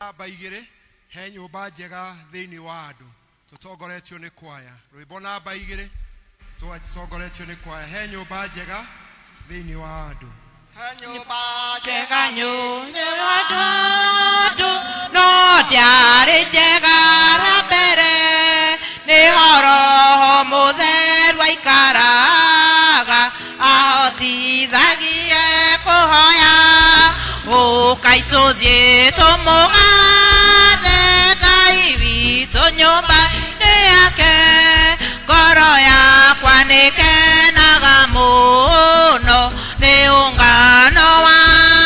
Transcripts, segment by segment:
Namba igĩrĩ, he nyũmba njega thĩinĩ wa andũ, tũtongoretio nĩ kwaya. Rwĩmbo namba igĩrĩ, tũtongoretio nĩ kwaya, he nyũmba njega thĩinĩ wa andũ. He nyũmba njega nyũmba andũ no ndiarĩ njega rĩa mbere nĩho roho mũtheru aikaraga ahotithagie kũhoya ũkai tũthiĩ tũmũgathe Ngai witũ nyũmba-inĩ yake ngoro yakwa nĩkenaga mũno nĩ ũngano wa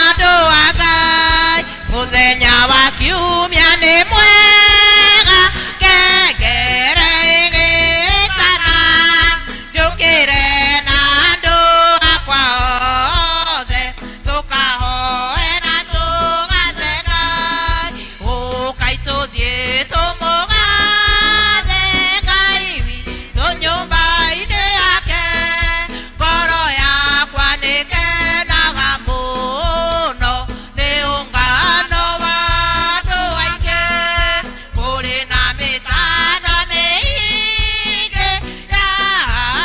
andũ a Ngai mũthenya wa kiumia nĩ mwega ngengere ĩgĩtana njũkĩre na andũ akwa othe tũkahoe na tũgathe Ngai ũkai tũthiĩ tũmũgathe Ngai witũ nyũmba-inĩ yake ngoro yakwa nĩkenaga mũno nĩ ũngano wa andũ aingĩ kũrĩ na mĩtana mĩingĩ ya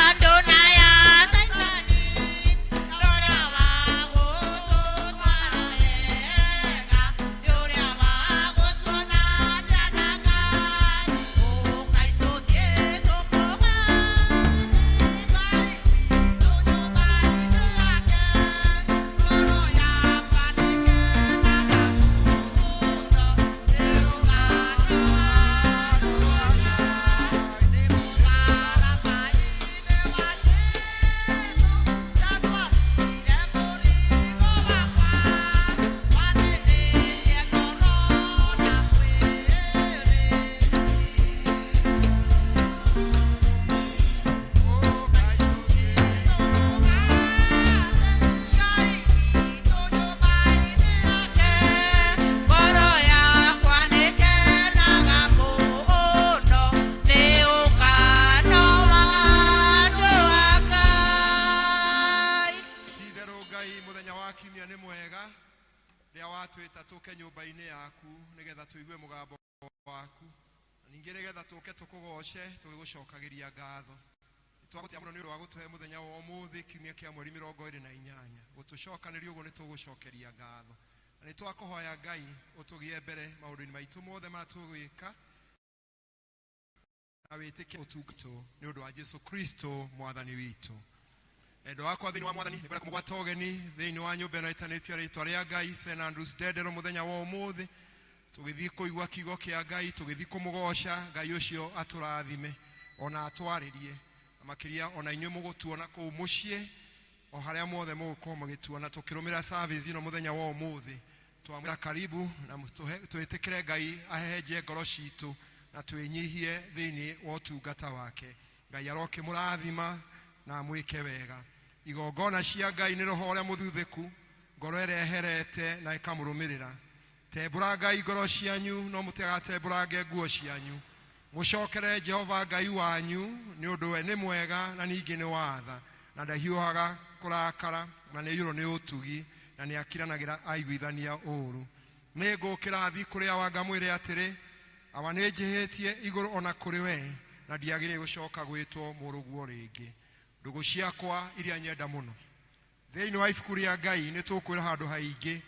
andũ na ya Caitani ũrĩa wa gũtũtwara wega nĩ ũrĩa wa gũtuonania na Ngai ũkai tũthiĩ tũmũgathe Ngai witũ nyũmba-inĩ yake ngoro yakwa nĩkenaga mũno nĩ ũngano wa andũ a Ngai nĩ mũtharaba-inĩ wa Jesũ ndatwarire mũrigo wakwa wathĩnĩtie ngoro na mwĩrĩ. Ũkai tũthiĩ Tũmũgathe Ngai witũ nyũmba-inĩ yake ngoro yakwa nĩkenaga mũno nĩ ũngano wa andũ a Ngai. Ti-itherũ Ngai mũthenya wa kiumia nĩ mwega rĩrĩa watwĩta tũke nyũmba-inĩ yaku nĩgetha tũigue mũgambo waku na ningĩ nĩgetha tũke tũkũgoce tũgĩgũcokagĩria ngatho. Nĩtwagũtĩa mũno nĩ ũndũ wa gũtũhe mũthenya wa ũmũthĩ kiumia kĩa mweri 28 gũtũcokanĩria ũguo nĩtũgũcokeria ngatho. Na nĩtwakũhoya Ngai ũtũgĩe mbere maũndũ-inĩ maitũ mothe marĩa tũgwĩka na wĩtĩke ũtungata nĩ ũndũ wa Jesu Kristo mwathani witũ. Endwa wakwa thĩinĩ wa mwathani nĩngwenda kũmũgwata ũgeni thĩinĩ wa nyũmba ĩno ĩtanĩtio rĩtwa rĩa Ngai St Andrews Ndendero mũthenya wa ũmũthĩ tũgĩthiĩ kũigua kiugo kĩa Ngai tũgĩthiĩ kũmũgoca Ngai ũcio atũrathime ona atwarĩrie na makĩria ona inyuĩ mũgũtuona kũu mũciĩ o harĩa mothe mũgũkorwo mũgĩtuona tũkĩrũmĩrĩra service ĩno mũthenya wa ũmũthĩ twamwĩra karibu na twĩtĩkĩre Ngai ahehenje ngoro citũ na twĩnyihie thĩinĩ wa ũtungata wake. Ngai arokĩmũrathima na amwĩke wega. Igongona cia Ngai nĩ roho ũrĩa mũthuthĩku, ngoro ĩrĩa ĩherete na ĩkamũrũmĩrĩra. Tembũrangai ngoro cianyu no mũtigatembũrange nguo cianyu. Mũcokere Jehova Ngai wanyu nĩ ũndũ we nĩ mwega na ningĩ nĩ watha na ndahiũhaga kũrakara na nĩ aiyũrwo nĩ ũtugi na nĩ akiranagĩra aiguithania ũũru. Nĩ ngũkĩra thiĩ kũrĩ awa ngamwĩre atĩrĩ, awa nĩ njĩhĩtie igũrũ ona kũrĩ we na ndiagĩrĩire gũcoka gwĩtwo mũrũguo rĩngĩ. Ndũgũ ciakwa iria nyenda mũno. Thĩinĩ wa ibuku rĩa Ngai nĩ tũkwĩra handũ haingĩ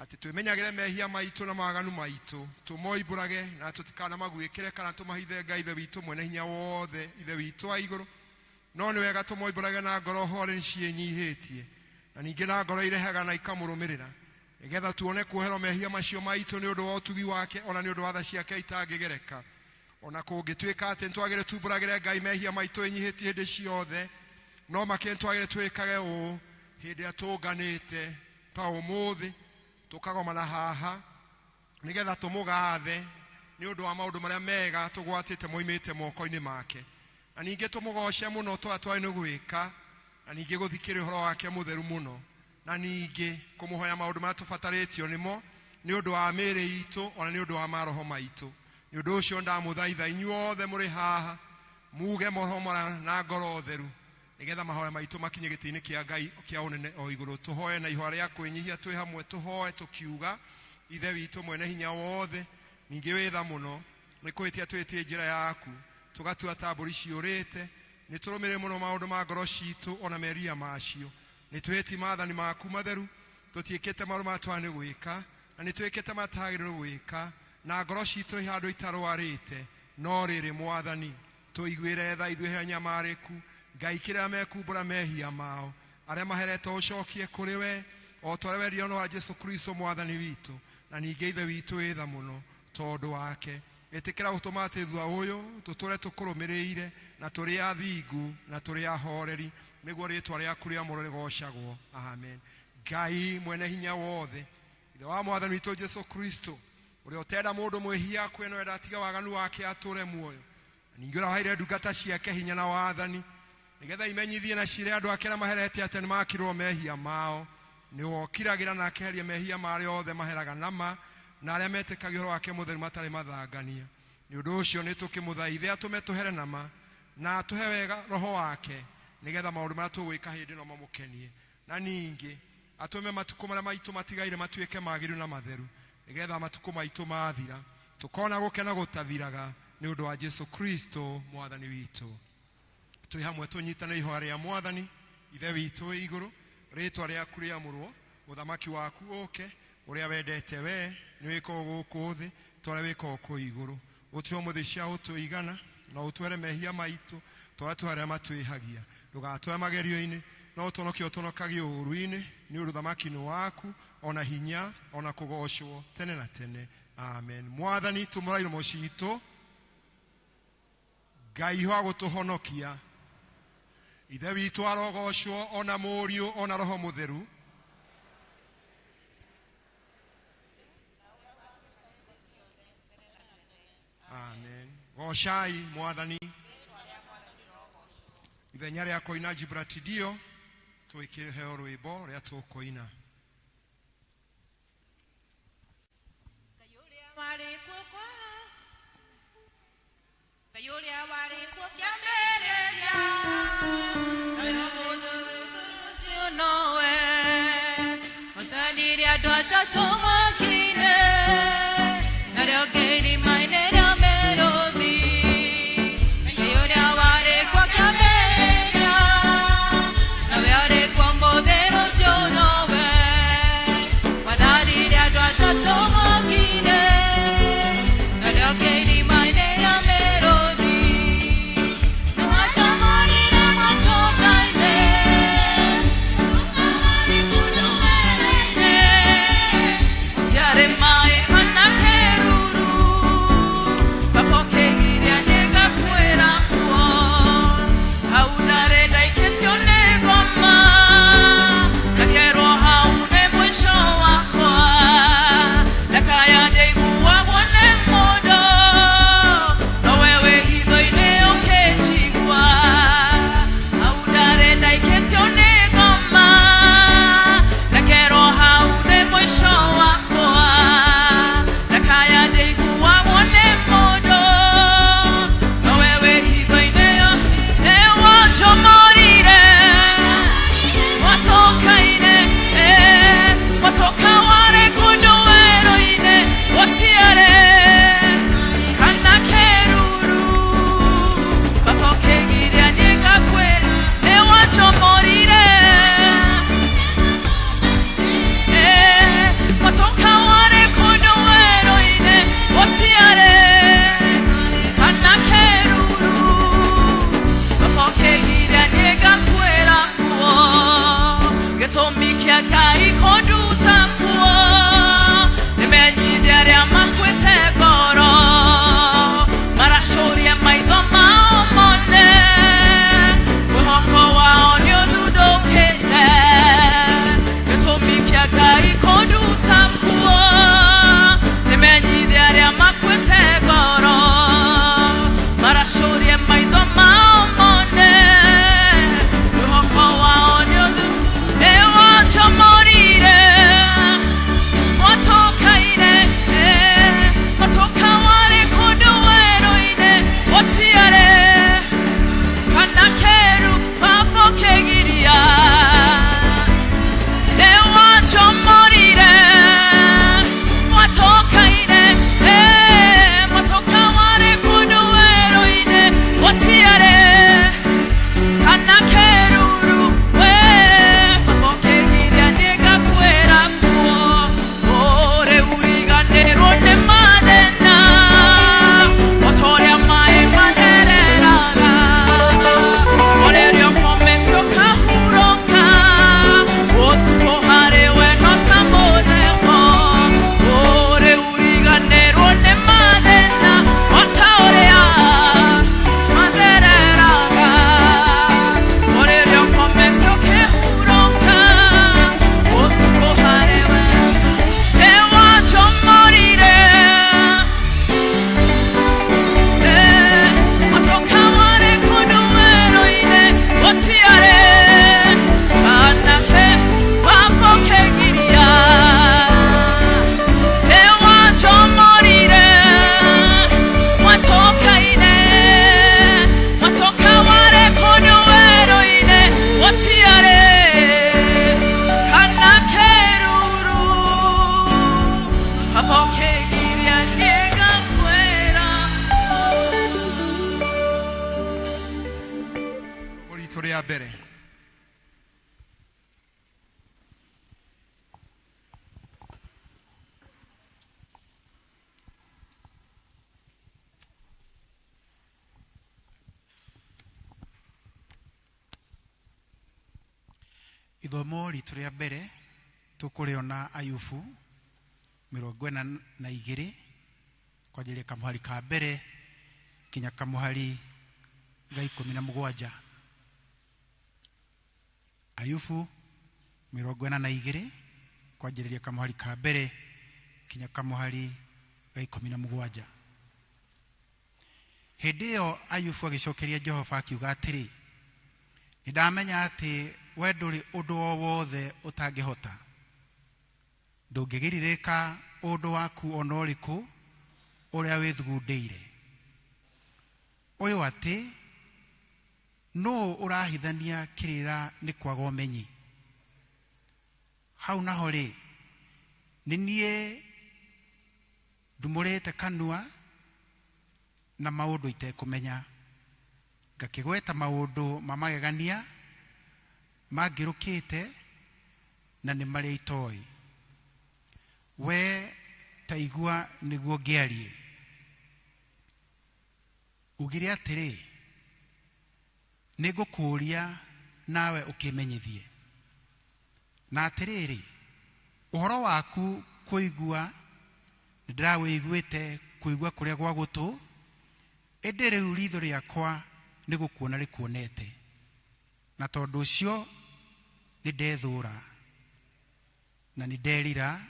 atĩ twĩmenyagĩre mehia maitũ na mawaganu maitũ, tũmoimbũrage na tũtikanamaguĩkĩre kana tũmahithe Ngai Ithe witũ mwene hinya wothe, Ithe witũ wa igũrũ. No nĩ wega tũmoimbũrage na ngoro horeri ciĩnyihĩtie na ningĩ na ngoro irehaga na ikamũrũmĩrĩra nĩgetha tuone kuoherwo mehia macio maitũ nĩ ũndũ wa ũtugi wake ona nĩ ũndũ wa tha ciake itangĩgereka. Ona kũngĩtuĩka atĩ nĩtwagĩrĩire tumbũragĩre Ngai mehia maitũ ĩnyihĩtie hĩndĩ ciothe, no makĩria nĩtwagĩrĩire twĩkage ũũ hĩndĩ ĩrĩa tũnganĩte ta ũmũthĩ tũkagomana haha nĩgetha tũmũgathe nĩ ũndũ wa maũndũ marĩa mega tũgwatĩte moimĩte moko-inĩ make na ningĩ tũmũgoce mũno tũrĩa twarĩ nĩ gwĩka na ningĩ gũthikĩrĩria ũhoro wake mũtheru mũno na ningĩ kũmũhoya maũndũ marĩa tũbatarĩtio nĩmo nĩ ũndũ wa mĩĩrĩ itũ ona nĩ ũndũ wa maroho maitũ. Nĩ ũndũ ũcio ndamũthaitha inyuothe mũrĩ haha muge mohoro maya na ngoro theru nĩgetha mahoya maitũ makinye gĩtĩ-inĩ kĩa Ngai kĩa ũnene o igũrũ. Tũhoe na ihoya rĩa kwĩnyihia twĩ hamwe, tũhoe tũkiuga Ithe witũ mwene hinya wothe, ningĩ wĩ tha mũno, nĩ kũhĩtia tũhĩtie njĩra yaku, tũgatua ta mbũri ciũrĩte, nĩ tũrũmĩrĩre mũno maũndũ ma ngoro citũ ona meria macio. Nĩ twĩhĩtie maathani maku matheru, tũtiĩkĩte maũndũ marĩa twagĩrĩirwo nĩ gwĩka, na nĩ twĩkĩte marĩa tũtagĩrĩirwo nĩ gwĩka, na ngoro citũ ĩ handũ itarwarĩte. No rĩrĩ, Mwathani, tũiguĩre tha ithuĩ anyamarĩku, Ngai kĩrĩa mekumbũra mehia mao, arĩa maheretwo ũcokie kũrĩ we, o ta ũrĩa wendire wa Jesu Kristo Mwathani witũ, na ningĩ Ithe witũ wĩ tha mũno tondũ wake. Ĩtĩkĩra gũtũma atĩ thutha ũyũ tũtũre tũkũrũmĩrĩire na tũrĩ athingu na tũrĩ ahoreri, nĩguo rĩĩtwa rĩaku rĩamũre rĩgoocagwo. Amen. Ngai mwene hinya wothe, Ithe wa Mwathani witũ Jesu Kristo, ũrĩa ũtenda mũndũ mwĩhia akue no enda atige waganu wake atũre muoyo, na ningĩ ũrĩa waheire ndungata ciake hinya na wathani nĩgetha imenyithie na ciĩre andũ ake arĩa maherete atĩ nĩmakirwo mehia mao, nĩwe ũkiragĩra na akeheria mehia ma arĩa othe maheraga na ma na arĩa metĩkagia ũhoro wake mũtheru matarĩ mathangania. Nĩ ũndũ ũcio nĩtũkĩmũthaithe atũme tũhere na ma na atũhe wega roho wake, nĩgetha maũndũ marĩa tũgwĩka hĩndĩ ĩno mamũkenie, na ningĩ atũme matukũ marĩa maitũ matigaire matuĩke magĩrĩru na matheru, nĩgetha matukũ maitũ mathira tũkona gũkena gũtathiraga nĩ ũndũ wa Jesu Kristo Mwathani witũ. Twĩ hamwe tũnyitane ihoya rĩa Mwathani. Ithe witũ wĩ igũrũ, rĩtwa rĩaku rĩamũrwo, ũthamaki waku ũke, ũrĩa wendete we nĩ wĩkagwo gũkũ thĩ ta ũrĩa wĩkagwo kũu igũrũ. Ũtũhe ũmũthĩ cia ũtũigana, na ũtwere mehia maitũ ta ũrĩa tũhe arĩa matwĩhagia. Ndũgatũhe magerio-inĩ, no ũtũhonokie ũtũhonokagie ũũru-inĩ, nĩ ũndũ ũthamaki nĩ waku, ona hinya, ona kũgoocwo tene na tene. Amen. Mwathani, tumũra iromo citũ, Ngai wa gũtũhonokia. Ithe witũ arogocwo, ona Mũriũ, ona Roho Mũtheru. Amen. Gocai Mwathani. Ithenya rĩa kũina Jibratidio, twĩkĩheo rwĩmbo rĩa tũkũina. Ngai ũrĩa warĩ kuo kwa Ngai ũrĩa warĩ kuo kĩambĩrĩria, nowe ũmũthĩ rũciũ nowe Wathanire andũ atatũ mwaki-inĩ, narĩo irima-inĩ rĩa mĩrũthi. Ngai ũrĩa warĩ kuo kĩambĩrĩria, nowe ũrĩ kuo ũmũthĩ rũciũ nowe. Wathanire andũ atatũ mwaki-inĩ, narĩo irima-inĩ rĩa mĩrũthi. Nĩwatũmũrire matũka-inĩ, gũtiarĩ maĩ kana Ithomo ritũ rĩa mbere tũkũrĩona Ayubu 42 kwanjĩrĩria kamũhari ka mbere kinya kamũhari ga 17. Ayubu 42 kwanjĩrĩria kamũhari ka mbere kinya kamũhari ga 17. Hĩndĩ ĩyo Ayubu agĩcokeria Jehova akiuga atĩrĩ, nĩ ndamenya atĩ we ndũrĩ ũndũ o wothe ũtangĩhota, ndũngĩgirirĩka ũndũ waku ona ũrĩkũ ũrĩa wĩthugundĩire. Ũyũ atĩ nũũ ũrahithania kĩrĩra nĩ kwaga ũmenyi? Hau naho rĩ, nĩ niĩ ndumũrĩte kanua na maũndũ itekũmenya, ngakĩgweta maũndũ ma magegania mangĩrũkĩte na nĩ marĩa itoĩ. We ta igua nĩguo ngĩarie, ugire atĩrĩ, nĩngũkũũria nawe ũkĩmenyithie. Na atĩrĩrĩ, ũhoro waku kũigua nĩndĩrawĩiguĩte kũigua kũrĩa gwa gũtũ, ĩndĩ rĩu ritho rĩakwa nĩ gũkuona rĩkuonete. Na tondũ ũcio nĩndethũũra na nĩnderira,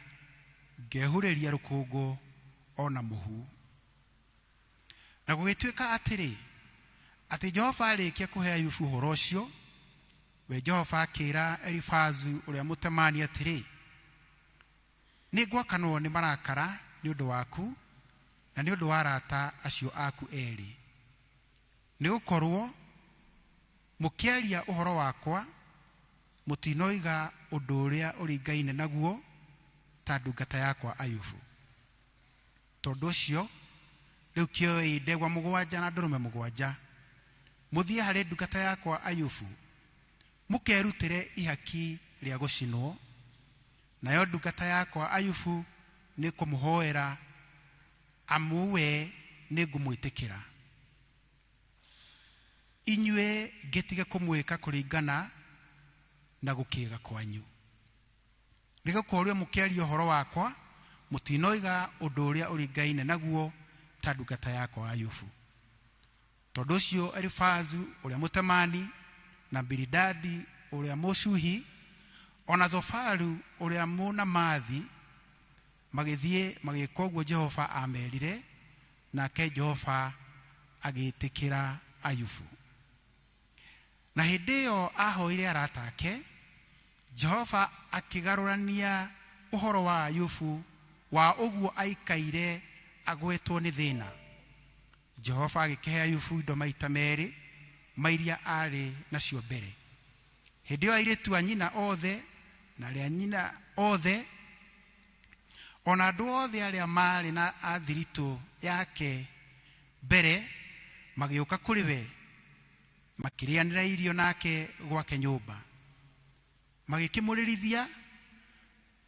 ngehurĩria rũkũngũ o na mũhu. Na gũgĩtuĩka atĩrĩ, atĩ Jehova arĩkia kũhe Ayubu ũhoro ũcio, we Jehova akĩĩra Elifazu ũrĩa Mũtemani atĩrĩ, nĩngwakanwo nĩ marakara nĩ ũndũ waku na nĩ ũndũ wa arata acio aku erĩ, nĩgũkorwo mũkĩaria ũhoro wakwa mũtinoiga ũndũ ũrĩa ũringaine naguo ta ndungata yakwa Ayubu. Tondũ ũcio rĩu kĩoei ndegwa 7 na ndũrũme 7, mũthiĩ harĩ ndungata yakwa Ayubu, mũkerutĩre ihaki rĩa gũcinwo, nayo ndungata yakwa Ayubu nĩkũmũhoera, amu we nĩngũmwĩtĩkĩra. Inyuĩ ngĩtige kũmwĩka kũringana na gũkĩga kwanyu, nĩgũkorwo mũkĩaria ũhoro wakwa mũtinoiga ũndũ ũrĩa ũringaine naguo ta ndungata yakwa Ayubu. Tondũ ũcio Elifazu ũrĩa Mũtemani na Bilidadi ũrĩa Mũshuhi o na Zofaru ũrĩa Mũnamathi magĩthiĩ magĩĩka ũguo Jehova aamerire, nake Jehova agĩĩtĩkĩra Ayubu. Na hĩndĩ ĩyo ahoire arata ake, Jehova akĩgarũrania ũhoro wa Ayubu wa ũguo aikaire agwetwo nĩ thĩna. Jehova agĩkĩhe Ayubu indo maita merĩ ma iria aarĩ nacio mbere. Hĩndĩ ĩyo airĩtu a nyina othe na arĩa nyina othe o na andũ othe arĩa maarĩ na athiritũ yake mbere magĩũka kũrĩ we, makĩrĩanĩra irio nake gwake nyũmba, magĩkĩmũrĩrithia,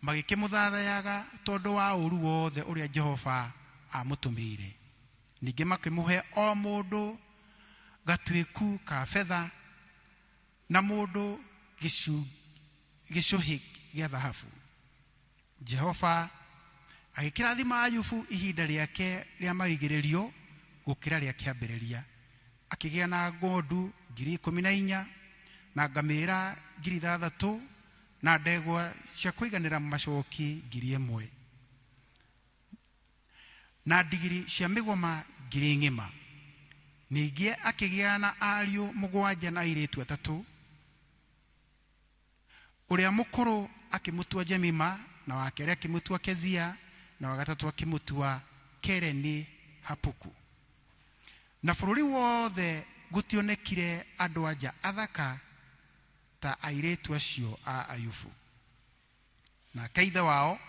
magĩkĩmũthathayaga tondũ wa ũũru wothe ũrĩa Jehova amũtũmĩire. Ningĩ makĩmũhe o mũndũ gatuĩku ka betha na mũndũ gĩcũhĩ gĩa thahabu. Jehova agĩkĩrathima Ayubu ihinda rĩake rĩa marigĩrĩrio gũkĩra rĩa kĩambĩrĩria, akĩgĩa na ng'ondu 14,000 na ngamĩĩra 6,000 na ndegwa cia kũiganĩra macoki 1,000 na ndigiri cia mĩgoma 1,000. Ningĩ akĩgĩa na ariũ 7 na airĩtu 3. Ũrĩa mũkũrũ akĩmũtua Jemima, na wa kerĩ akĩmũtua Kezia, na wa gatatũ akĩmũtua Kereni Hapuku. Na bũrũri wothe gũtionekire andũ anja athaka ta airĩtu acio a Ayubu. Nake ithe wao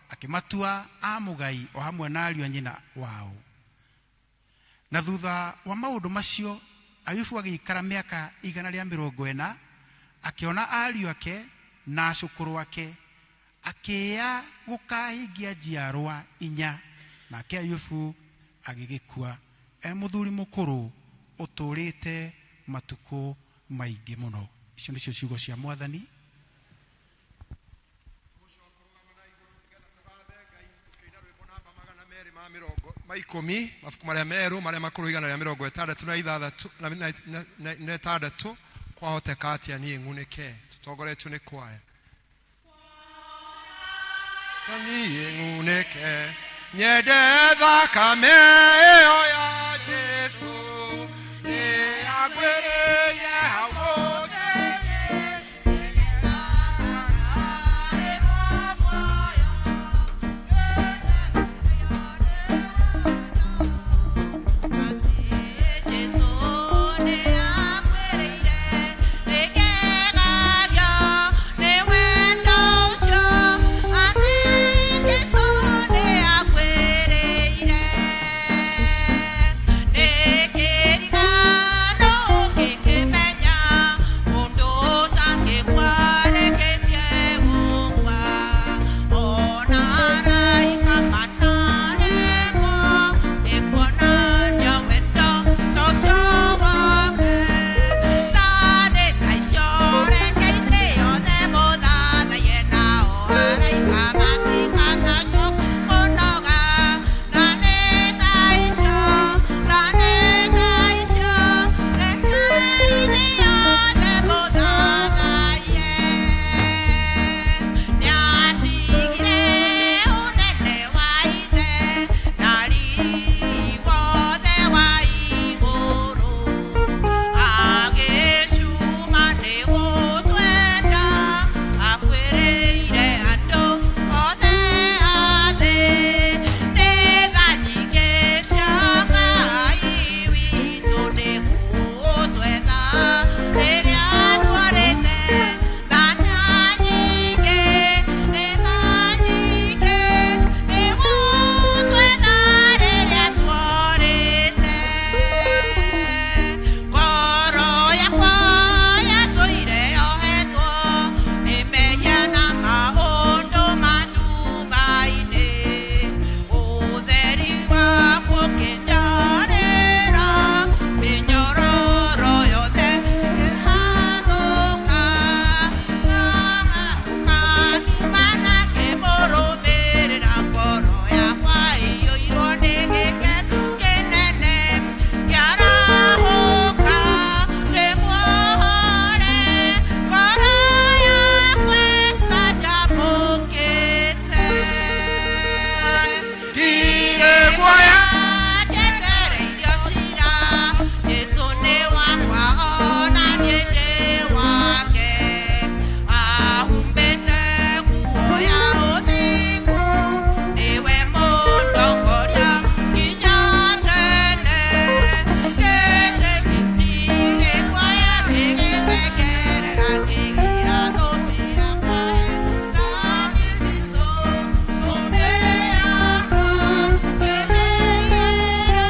akĩmatua a mũgai o hamwe na ariũ a nyina wao. Na thutha wa maũndũ macio Ayubu agĩikara mĩaka 140, akĩona ariũ ake na acũkũrũ ake, akĩĩa gũkahingia njiarwa 4. Nake Ayubu agĩgĩkua e mũthuri mũkũrũ ũtũũrĩte matukũ maingĩ mũno. Icio nĩcio ciugo cia Mwathani. Ma ikũmi, mabuku marĩa merũ marĩa makũrũ 166 na 6, kwahoteka atĩa niĩ ng'unĩke? Tũtongoretio nĩ kwaya. Niĩ ng'unĩke, nyende thakame ĩyo ya Jesu nĩ yangwĩrĩire hau mũtĩ-inĩ. Jesu nĩ akwĩrĩire nĩkegagio nĩ wendo ũcio, atĩ Jesu nĩ akwĩrĩire nĩkĩrigano ũngĩkĩmenya mũndũ ũtangĩkua rĩkĩtie gũkua ona araika manaremwo nĩ kuonania wendo ta ũcio wake. Thathĩ ta icio reke ithuĩ othe mũthathaiye nao araika matikanacoka kũnoga. Na nĩ ta icio, na nĩ ta icio, reke ithuĩ othe mũthathaiye. Nĩatigire ũnene wa ithe na riri wothe wa igũrũ, agĩcuma nĩ gũtwenda, akwĩrĩire andũ othe a thĩ. Nĩ tha nyingĩ cia Ngai witũ nĩ gũtwetha rĩrĩa twarĩte. Tha nyingĩ, nĩ tha nyingĩ nĩ gũtwetha rĩrĩa twarĩte. Ngoro yakwa yatũire yohetwo nĩ mehia na maũndũ ma nduma-inĩ, ũtheri waku ũkĩnjarĩra, mĩnyororo yothe ĩhathũka, ngahũka ngiuma na ngĩmũrũmĩrĩra, ngoro yakwa ĩiyũirwo nĩ gĩkeno kĩnene, ngĩarahũka ndĩmuohore, ngoro yakwa ĩcanjamũkĩte. Ndirĩ guoya. Njetereirio cira, Jesu nĩ wakwa ona niĩ ndĩ wake, ahumbĩte nguo ya ũthingu, nĩwe mũndongoria nginya tene. Ndirĩ guoya ngĩgĩthekerera, ngĩgira thũmbĩ yakwa na Jesũ, thũmbĩ yakwa ngĩmĩigĩra,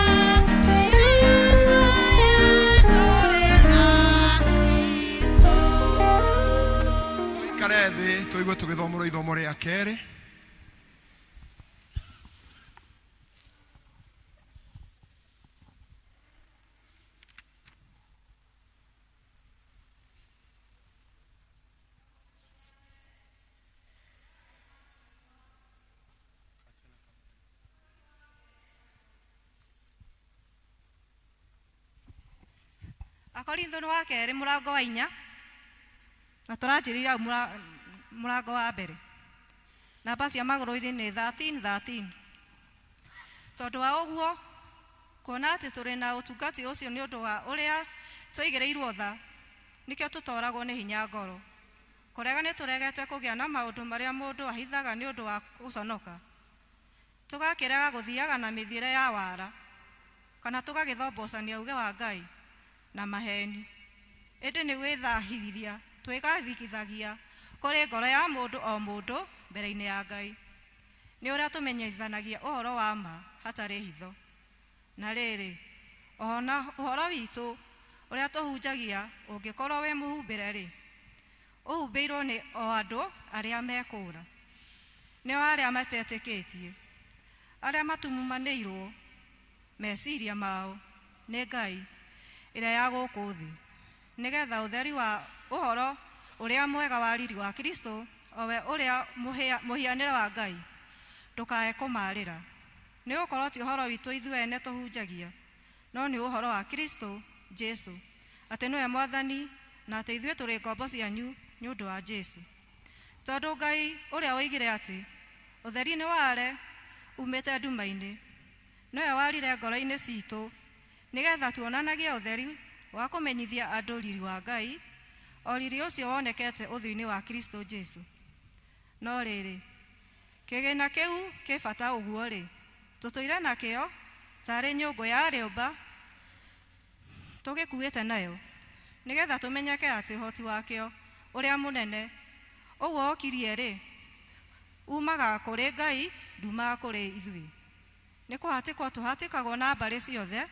ndirĩ guoya tũrĩ na Kristũ. Tũikare thĩ tũigue tũgĩthomerwo ithomo rĩa kerĩ. Akorintho nĩ wa kerĩ mũrango wa 4, na tũranjĩrĩria hau mũrango wa mbere, namba cia magũrũ-inĩ nĩ 13 13. Tondũ wa ũguo, kuona atĩ tũrĩ na ũtungati ũcio nĩ ũndũ wa ũrĩa twaigĩrĩirwo tha, nĩkĩo tũtoragwo nĩ hinya ngoro. Kũrega nĩ tũregete kũgĩa na maũndũ marĩa mũndũ ahithaga nĩ ũndũ wa gũconoka, tũgakĩrega gũthiaga na mĩthiĩre ya wara, kana tũgagĩthombocania uge wa Ngai na maheni, ĩndĩ nĩ gwĩthahithia twĩgathikithagia kũrĩ ngoro ya mũndũ o mũndũ mbere-inĩ ya Ngai, nĩ ũrĩa tũmenyithanagia ũhoro wa ma hatarĩ hitho. Na rĩrĩ, ona ũhoro witũ ũrĩa tũhunjagia ũngĩkorwo wĩ mũhumbĩre-rĩ, ũhumbĩirwo nĩ o andũ arĩa mekũũra, nĩo arĩa matetĩkĩtie, arĩa matumumanĩirwo meciria mao nĩ Ngai ĩrĩa ya gũkũ thĩ, nĩgetha ũtheri wa ũhoro ũrĩa mwega wa riri wa Kristo, o we ũrĩa mũhianĩre wa Ngai, ndũkae kũmarĩra. Nĩ gũkorwo ti ũhoro witũ ithuĩ ene tũhunjagia, no nĩ ũhoro wa Kristo Jesu, atĩ nĩwe Mwathani, na atĩ ithuĩ tũrĩ ngombo cianyu nĩ ũndũ wa Jesu. Tondũ Ngai ũrĩa woigire atĩ ũtheri nĩ ware umĩte nduma-inĩ, nĩwe warire ngoro-inĩ citũ, nĩgetha tuonanagie ũtheri wa kũmenyithia andũ riri wa Ngai, o riri ũcio wonekete ũthiũ-inĩ wa Kristo Jesu. No rĩrĩ, kĩgĩna kĩu kĩ bata ũguo-rĩ, tũtũire nakĩo tarĩ nyũngũ ya rĩũmba tũgĩkuĩte nayo, nĩgetha tũmenyeke atĩ ũhoti wakĩo ũrĩa mũnene ũguo ũkirie-rĩ, umaga kũrĩ Ngai, ndumaga kũrĩ ithuĩ. Nĩ kũhatĩkwo tũhatĩkagwo na mbarĩ ciothe,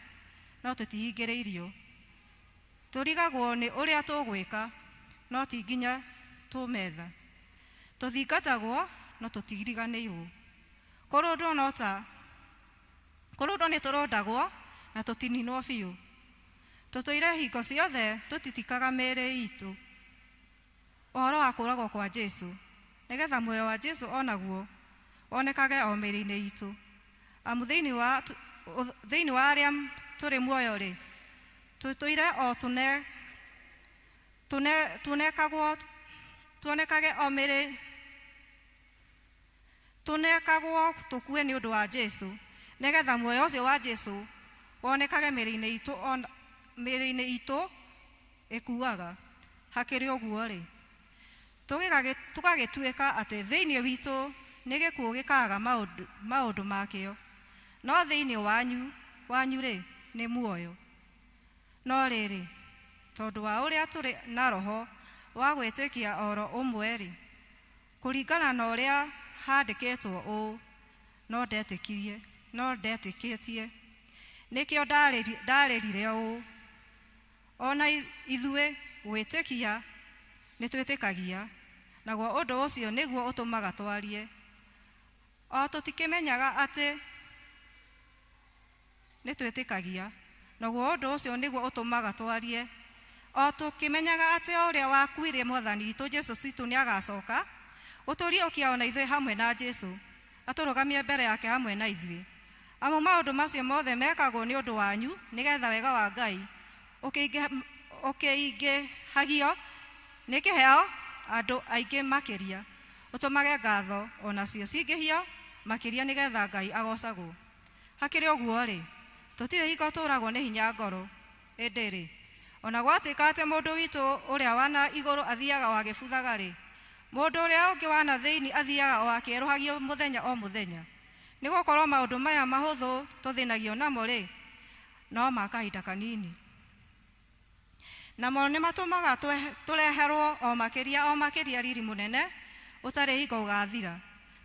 no tũtihingĩrĩirio. Tũrigagwo nĩ ũrĩa tũgwĩka, no ti nginya tũmetha. Tũthingatagwo, no tũtiriganĩirwo. Kũrũndwo no ta kũrũndwo nĩ tũrũndagwo na tũtininwo biũ. Tũtũire hingo ciothe tũtitikaga mĩĩrĩ itũ ũhoro wa kũũragwo kwa Jesu, nĩgetha muoyo wa Jesu onaguo wonekage o mĩĩrĩ-inĩ itũ. Amu thĩinĩ wa arĩa tũrĩ muoyo-rĩ, tũtũire o tũne tũne tunekagwo tuonekage o mĩĩrĩ tũnekagwo tũkue nĩ ũndũ wa Jesu, nĩgetha muoyo ũcio wa Jesu wonekage mĩĩrĩ-inĩ itũ ona mĩĩrĩ-inĩ itũ ĩkuaga. Hakĩrĩ ũguo-rĩ, tũgagĩtuĩka atĩ thĩinĩ witũ nĩ gĩkuũ gĩkaga maũndũ maũndũ makĩo, no thĩinĩ wanyu-rĩ, nĩ muoyo. No rĩrĩ, tondũ wa ũrĩa tũrĩ na roho wa gwĩtĩkia oro ũmwe-rĩ, kũringana na ũrĩa handĩkĩtwo ũũ, no ndetĩkirie, no ndetĩkĩtie, nĩkĩo ndarĩrire ũũ, ona ithuĩ gwĩtĩkia nĩ twĩtĩkagia, naguo ũndũ ũcio nĩguo ũtũmaga twarie. O tũtikĩmenyaga atĩ nĩ twĩtĩkagia, naguo ũndũ ũcio nĩguo ũtũmaga twarie. O tũkĩmenyaga atĩ o ũrĩa wakuire Mwathani witũ Jesu Kristo nĩ agacoka gũtũriũkia ona ithuĩ hamwe na Jesu, atũrũgamie mbere yake hamwe na ithuĩ. Amu maũndũ macio mothe mekagwo nĩ ũndũ wanyu, nĩgetha wega wa Ngai ũkĩingĩhagio nĩ kĩheo andũ aingĩ makĩria, ũtũmage ngatho onacio cingĩhio makĩria, nĩgetha Ngai agocagwo. Hakĩrĩ ũguo-rĩ, tũtirĩ hingo tũragwo nĩ hinya ngoro, ĩndĩ-rĩ, ona gwatuĩka atĩ mũndũ witũ ũrĩa wa na igũrũ athiaga o agĩbuthaga-rĩ, mũndũ ũrĩa ũngĩ wa na thĩinĩ athiaga o akĩerũhagio mũthenya o mũthenya. Nĩ gũkorwo maũndũ maya mahũthũ tũthĩnagio namo-rĩ, no ma kahinda kanini. Namo nĩ matũmaga tũreherwo o makĩria riri mũnene ũtarĩ hingo ũgathira,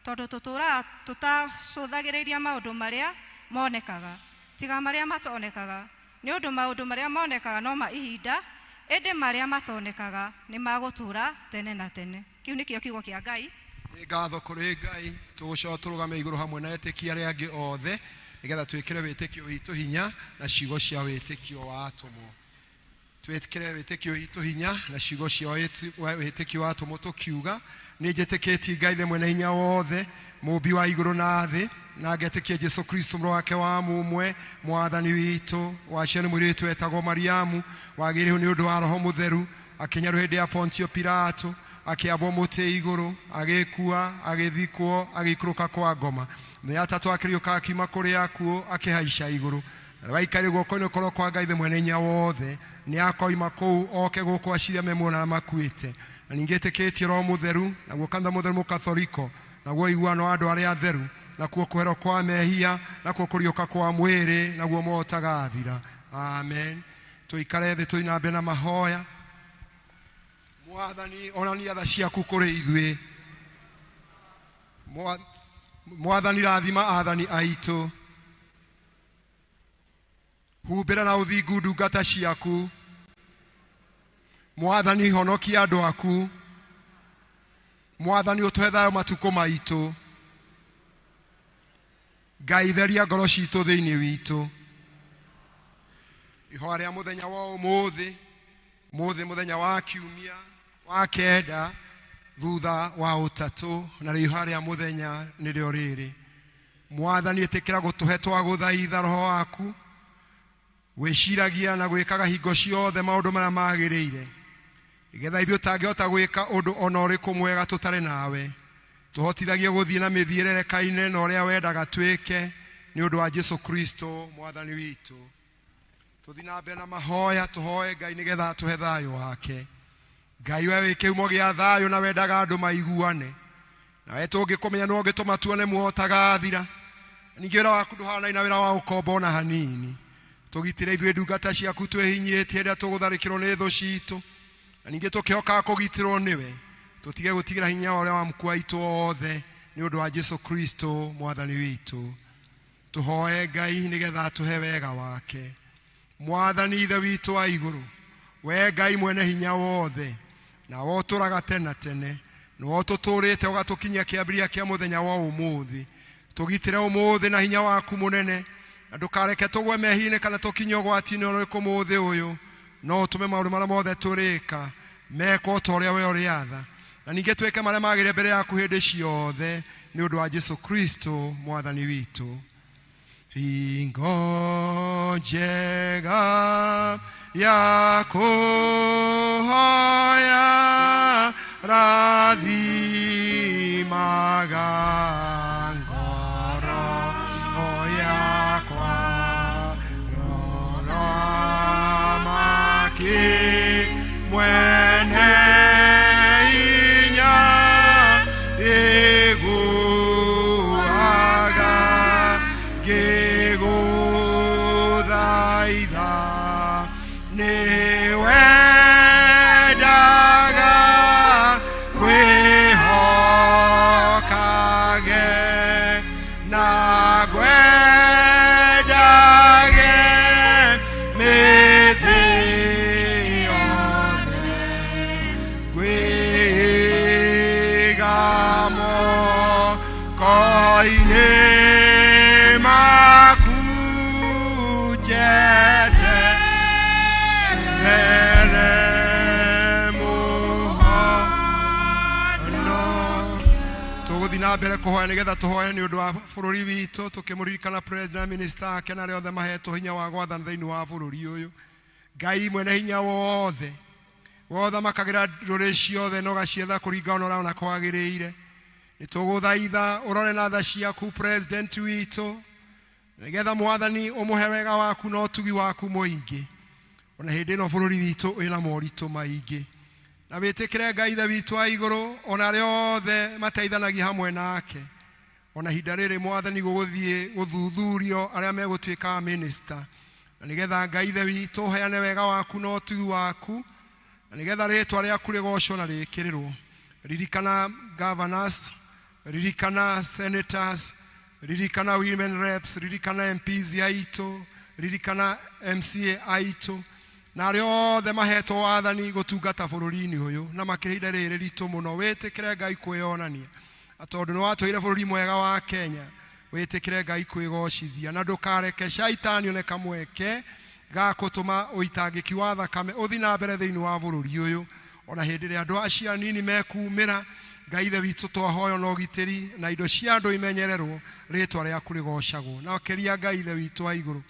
tondũ tũtũũraga tũtacũthagĩrĩria maũndũ marĩa monekaga, tiga marĩa matonekaga. Nĩ ũndũ maũndũ marĩa monekaga no ma ihinda, ĩndĩ marĩa matonekaga nĩ magũtũũra tene na tene. Kĩu nĩkĩo kiugo kĩa Ngai. Nĩ ngatho kũrĩ Ngai. Tũgũcoka tũrũgame igũrũ hamwe na etĩkia arĩa angĩ othe, nĩgetha twĩkĩre wĩtĩkio witũ hinya na ciugo cia wĩtĩkio wa atũmwo. Twĩkĩre wĩtĩkio witũ hinya na ciugo cia wĩtĩkio wa atũmwo tũkiuga, nĩ njĩtĩkĩtie Ngai the mwene hinya wothe, mũũmbi wa igũrũ na thĩ, na ngetĩkia Jesu Kristo mũrũ wake wa mũmwe, Mwathani witũ, waciarwo nĩ mũirĩtu wetagwo Mariamu, wagĩrĩirwo nĩ ũndũ wa Roho Mũtheru, akĩnyarwo hĩndĩ ya Pontio Pilato, akĩambwo mũtĩ igũrũ, agĩkua, agĩthikwo, agĩikũrũka kwa ngoma. Mũthenya wa tatũ akĩriũka akiuma kũrĩ akuũ, akĩhaica igũrũ. Na waikarire guoko-inĩ kũrĩa kwa Ngai the mwene hinya wothe, nĩ akoima kũu oke gũkũ aciire me muoyo na arĩa makuĩte. Na ningĩ ĩtĩkĩtie Roho Mũtheru, naguo kanitha mũtheru mũkathoriko, naguo ũiguano wa andũ arĩa atheru, nakuo kũherwo kwa mehia, nakuo kũriũka kwa mwĩrĩ, naguo muoyo ũtagathira. Amen. Tũikare thĩ tũthiĩ na mbere na mahoya. Mwathani, onania tha ciaku kũrĩ ithuĩ. Mwathani, rathima athani aitũ. Humbĩra na ũthingu ndungata ciaku. Mwathani, honokia andũ aku. Mwathani, ũtũhe thayũ matukũ maitũ. Ngai, theria ngoro citũ thĩinĩ witũ. Ihoya rĩa mũthenya wa ũmũthĩ, ũmũthĩ mũthenya wa kiumia wa kenda thutha wa ũtatũ, na rĩo ihoya rĩa mũthenya nĩrĩo rĩrĩ. Mwathani, ĩtĩkĩra gũtũhe twagũthaitha roho waku gwĩciragia na gwĩkaga hingo ciothe maũndũ marĩa magĩrĩire, nĩgetha ithuĩ tũtangĩhota gwĩka ũndũ ona ũrĩkũ mwega tũtarĩ nawe, tũhotithagie gũthiĩ na mĩthiĩre ĩrekaine na ũrĩa wendaga twĩke, nĩ ũndũ wa Jesu Kristo Mwathani witũ. Tũthiĩ na mbere na mahoya, tũhoe Ngai nĩgetha atũhe thayũ wake. Ngai, we wĩ kĩhumo gĩa thayũ na wendaga andũ maiguane nawe, tũngĩkũmenya nĩwe ũngĩtũma tuone muoyo ũtagathira. Ningĩ wĩra waku ndũhanaine na wĩra wa ũkombo ona hanini. Tũgitĩre ithuĩ ndungata ciaku twĩhinyĩtie rĩrĩa tũgũtharĩkĩrwo nĩ thũ citũ, na ningĩ tũkĩhokaga kũgitĩrwo nĩwe, tũtige gũtigĩra hinya wa ũrĩa wa mkua witũ othe, nĩ ũndũ wa Jesu Kristo Mwathani witũ. Tũhoe Ngai nĩgetha atũhe wega wake. Mwathani Ithe witũ wa igũrũ, we Ngai mwene hinya wothe, nawe ũtũraga tene na tene, nĩwe ũtũtũrĩte ũgatũkinyia kĩambĩrĩria kĩa mũthenya wa ũmũthĩ. Tũgitĩre ũmũthĩ na hinya waku mũnene, na ndũkareke tũgwe mehia-inĩ kana tũkinye ũgwati-inĩ ũrĩkũ mũthĩ ũyũ, no ũtũme maũndũ marĩa mothe tũrĩka mekwo ta ũrĩa we ũrĩatha, na ningĩ twĩke marĩa magĩrĩire mbere yaku hĩndĩ ciothe, nĩ ũndũ wa Jesu Kristo Mwathani witũ. Hingo njega ya kũhoya, rathimaga ngoro yakwa, Mũthamaki mwene hinya, iguaga ngĩgũthaitha, nĩwendaga ngwĩhokage na ngwendage mĩthĩ yothe, ngwĩiga moko-inĩ maku, njeterere mũhono. Tũgũthiĩ na mbere kũhoya nĩgetha tũhoe nĩ ũndũ wa bũrũri witũ, tũkĩmũririkana president na minister ake na arĩa othe mahetwo hinya wa gwathana thĩinĩ wa bũrũri ũyũ. Ngai mwene hinya wothe, we ũthamakagĩra ndũrĩrĩ ciothe na ũgacietha kũringana na ũrĩa ũrona kwagĩrĩire, nĩ tũgũthaitha ũrore na tha ciaku president witũ, nĩgetha Mwathani ũmũhe wega waku na ũtugi waku mũingĩ, ona hĩndĩ ĩno bũrũri witũ wĩna moritũ maingĩ. Na wĩtĩkĩre Ngai Ithe witũ wa igũrũ, ona arĩa othe mateithanagia hamwe nake, ona ihinda rĩrĩ Mwathani gũgũthiĩ gũthuthurio arĩa megũtuĩka minista, na nĩgetha Ngai Ithe witũ ũheane wega waku na ũtugi waku, na nĩgetha rĩtwa rĩaku rĩgocwo na rĩkĩrĩrwo. Ririkana governors, ririkana senators, ririkana women reps, ririkana MPs aitũ, ririkana MCA aitũ na arĩa othe mahetwo wathani gũtungata bũrũri-inĩ ũyũ, na makĩria ihinda rĩrĩ ritũ mũno. Wĩtĩkĩre Ngai kwĩyonania, na tondũ nĩ watũheire bũrũri mwega wa Kenya, wĩtĩkĩre Ngai kwĩgocithia, na ndũkareke shaitani one kamweke ga gũtũma ũitangĩki wa thakame ũthiĩ na mbere thĩinĩ wa bũrũri ũyũ, ona hĩndĩ ĩrĩa andũ acio anini mekumĩra. Ngai Ithe witũ, twahoywo na ũgitĩri na indo cia andũ imenyererwo, rĩtwa rĩaku rĩgocagwo. Na makĩria Ngai Ithe witũ wa igũrũ,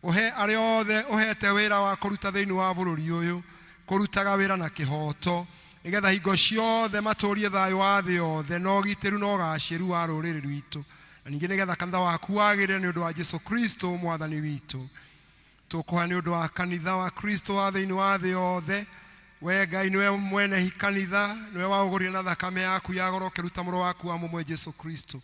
ũhe arĩa othe ũhete wĩra wa kũruta thĩinĩ wa bũrũri ũyũ kũrutaga wĩra na kĩhoto, nĩgetha hingo ciothe matũrie thayũ wa thĩ yothe na ũgitĩru na ũgacĩru wa rũrĩrĩ rwitũ, na ningĩ nĩgetha kanitha waku wagĩrĩre, nĩ ũndũ wa Jesu Kristo Mwathani witũ. Tũkũhoya nĩ ũndũ wa kanitha wa Kristo wa thĩinĩ wa thĩ yothe. We Ngai nĩwe mwene kanitha, nĩwe waũgũrire na thakame yaku ya goro, ũkĩruta mũrũ waku wa mũmwe Jesu Kristo.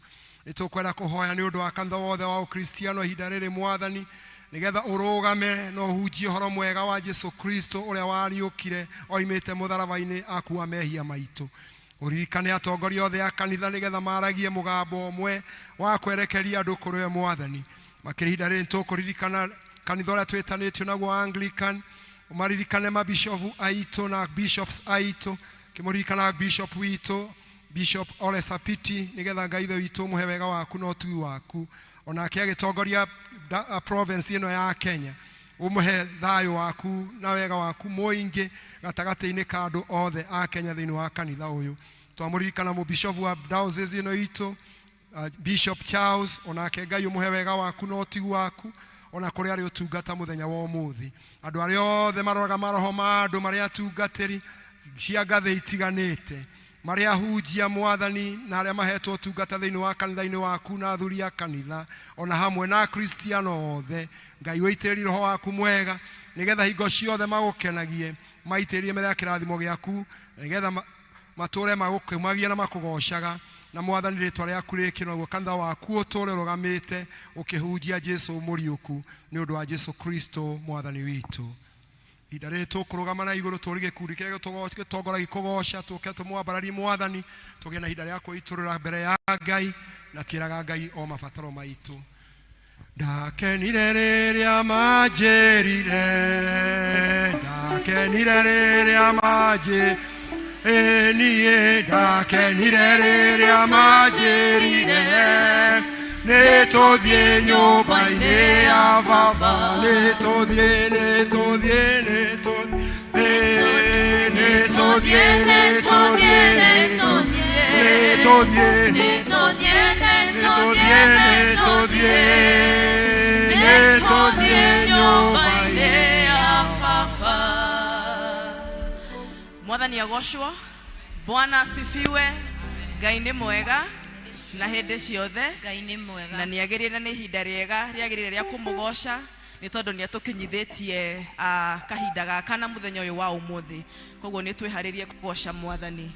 Nĩ tũkwenda kũhoya nĩ ũndũ wa kanitha wothe wa Ũkristiano ihinda rĩrĩ, Mwathani, nĩgetha ũrũgame na ũhunjie ũhoro mwega wa Jesu Kristo ũrĩa wariũkire oimĩte mũtharaba-inĩ akua mehia maitũ. Ũririkane atongoria othe a kanitha, nĩgetha maragie mũgambo ũmwe wa kwerekeria andũ kũrĩ we Mwathani. Makĩria ihinda rĩrĩ nĩtũkũririkana kanitha ũrĩa twĩtanĩtio naguo Anglican. Ũmaririkane mabishofu aitũ na bishops aitũ, kĩmũririkana bishop witũ Bishop Ole Sapiti, nĩgetha Ngai Ithe witũ ũmũhe wega waku na ũtugi waku, onake agĩtongoria province ĩno ya Kenya, ũmũhe thayũ waku na wega waku mũingĩ gatagatĩ-inĩ ka andũ othe a Kenya thĩinĩ wa kanitha ũyũ. Twamũririkana mũbishofu wa diocese ĩno itũ. Bishop Charles, onake Ngai ũmũhe wega waku na ũtigu waku ona kũrĩa arĩ ũtungata mũthenya wa ũmũthĩ. Andũ arĩa othe maroraga maroho ma andũ, marĩa atungatĩri cia ngathĩ itiganĩte, marĩa ahunjia Mwathani, na arĩa mahetwo ũtungata thĩinĩ wa kanitha-inĩ waku, na athuri a kanitha ona hamwe na Akristiano othe, Ngai ũitĩrĩrie roho waku mwega, nĩgetha hingo ciothe magũkenagie, maitĩrĩrie mbere ya kĩrathimo gĩaku, nĩgetha matũre magũkumagia na makũgocaga. Na Mwathani, rĩtwa rĩaku rĩkĩ noguo kanitha waku ũtũre ũrũgamĩte ũkĩhunjia Jesu mũriũku, nĩ ũndũ wa Jesu Kristo Mwathani witũ. Ihinda rĩrĩ tũkũrũgama na igũrũ tũri gĩkundi kĩrĩa gĩtongoragia kũgoca, tũke tũmwambararie Mwathani, tũgĩe na ihinda rĩa kwĩitũrũra mbere ya Ngai na kĩraga Ngai o mabataro maitũ. Ndakenire rĩrĩa manjĩrire, ndakenire rĩrĩa manjĩ ĩ niĩ, ndakenire rĩrĩa manjĩrire, nĩ tũthiĩ nyũmba-inĩ ya baba, nĩ tũthiĩ, nĩ tũthiĩ, nĩ tũthiĩ, nĩ tũthiĩ, nĩ tũthiĩ, nĩ tũthiĩ, nĩ tũthiĩ, nĩ tũthiĩ, nĩ tũthiĩ nyũmba-inĩ. Mwathani agocwo. Bwana asifiwe. Ngai nĩ mwega na hĩndĩ ciothe. Ngai nĩ mwega. Na nĩ agĩrĩire, nĩ ihinda rĩega rĩagĩrĩire rĩa kũmũgoca, nĩ tondũ nĩ atũkinyithĩtie kahinda gaka na mũthenya ũyũ wa ũmũthĩ. Koguo nĩ twĩharĩrie kũgoca Mwathani.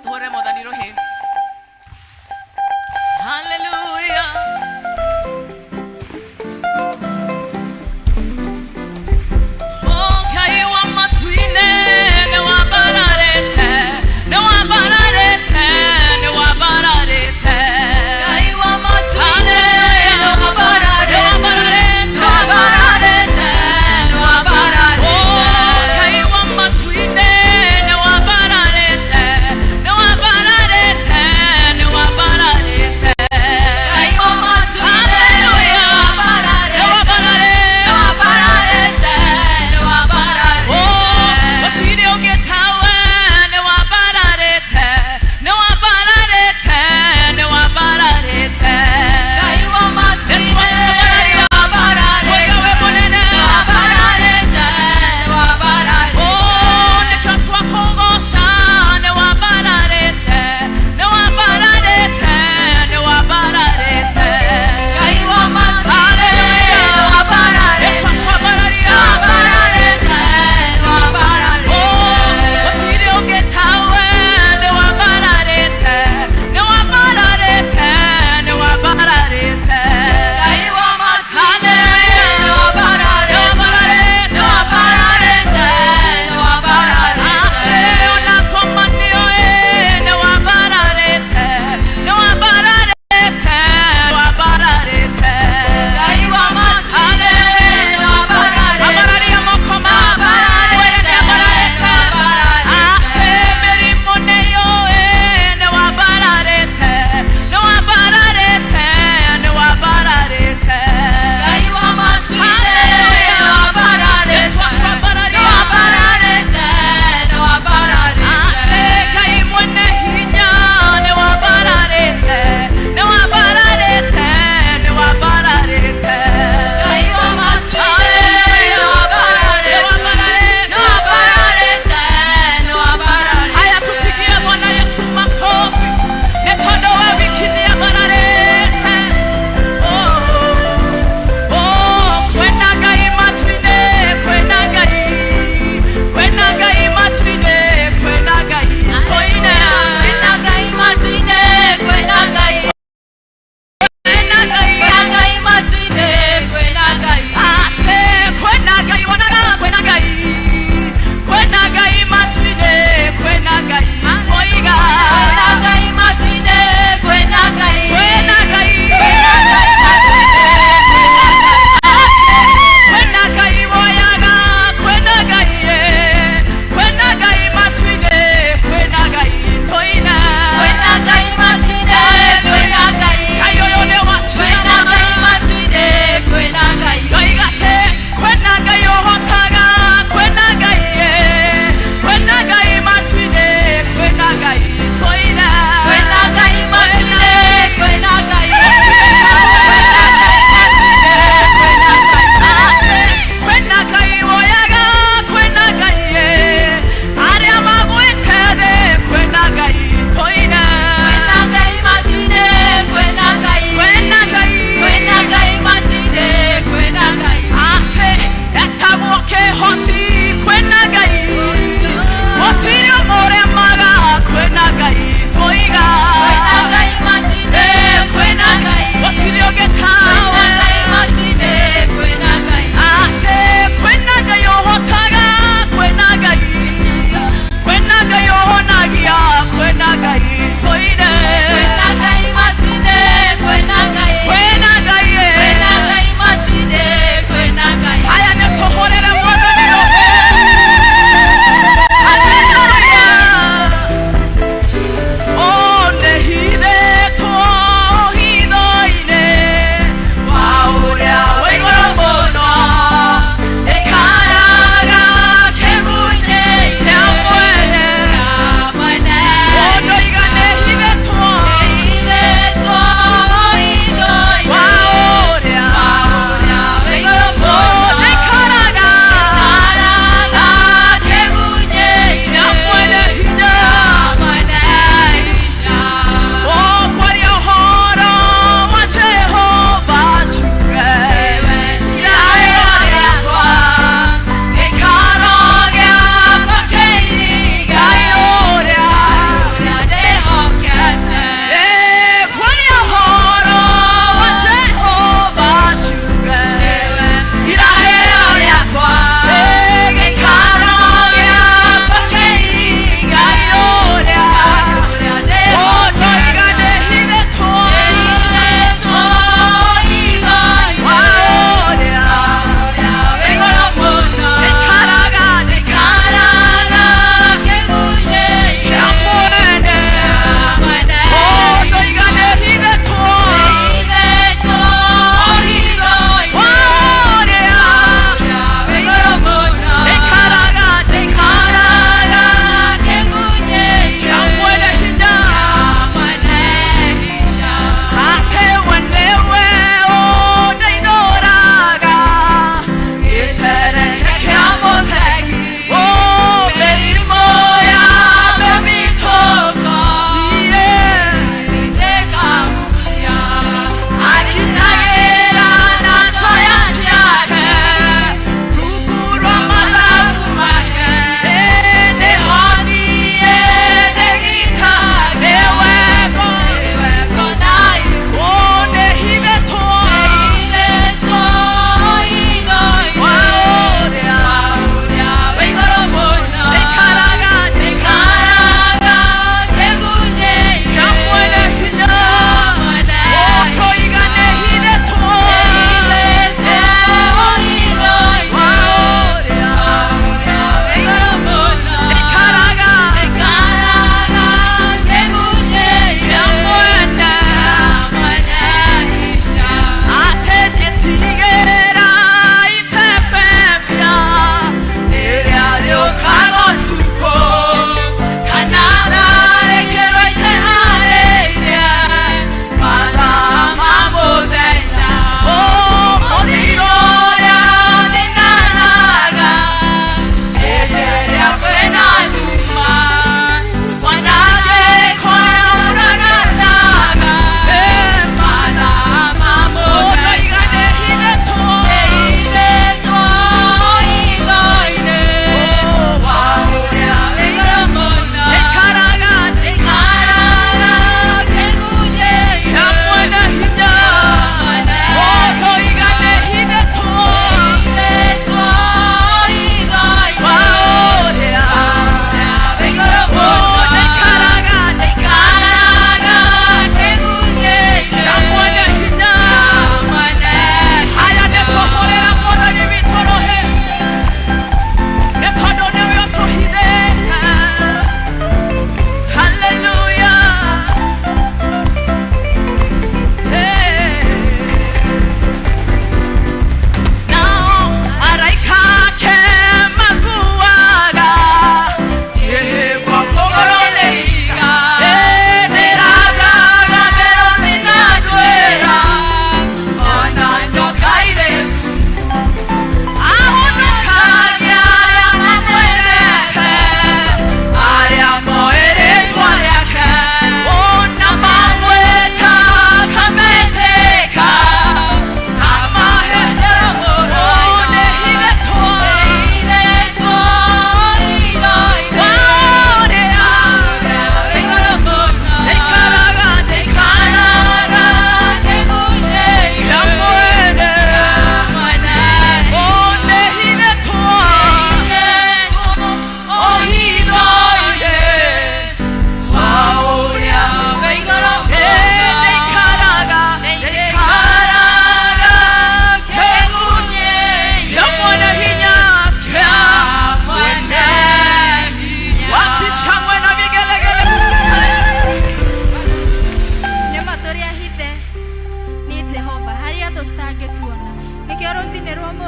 Tũhũre Mwathani rũhĩ. Haleluya. Oh, Ngai wa matu-inĩ, nĩ wambararĩte, nĩ wambararĩte, nĩ wambararĩte. Ngai wa matu-inĩ, nĩ wambararĩte, nĩ wambararĩte, nĩ wambararĩte. Oh, Ngai wa matu-inĩ, nĩ wambararĩte, nĩ wambararĩte, nĩ wambararĩte. Ngai wa matu-inĩ,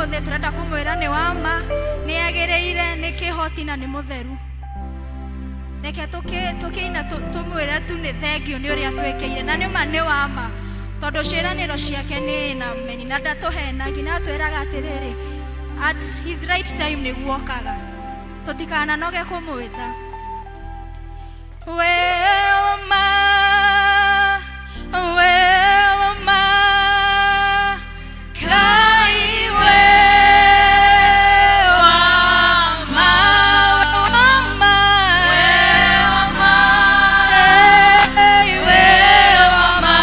ũmũthĩ tũrenda kũmwĩra nĩ wa ma, nĩ agĩrĩire, nĩ kĩhoti na nĩ mũtheru. Reke tũkĩina tũmwĩre tu nĩ thengio nĩ ũrĩa twĩkĩire, na nĩ ma nĩ wa ma, tondũ ciĩranĩro ciake nĩ na meni na ndatũhenagia, na atwĩraga atĩrĩrĩ, at his right time nĩguo okaga. Tũtikananoge kũmwĩta. We ma, we ma, Ngai we wa ma, wa ma, Ngai we wa ma,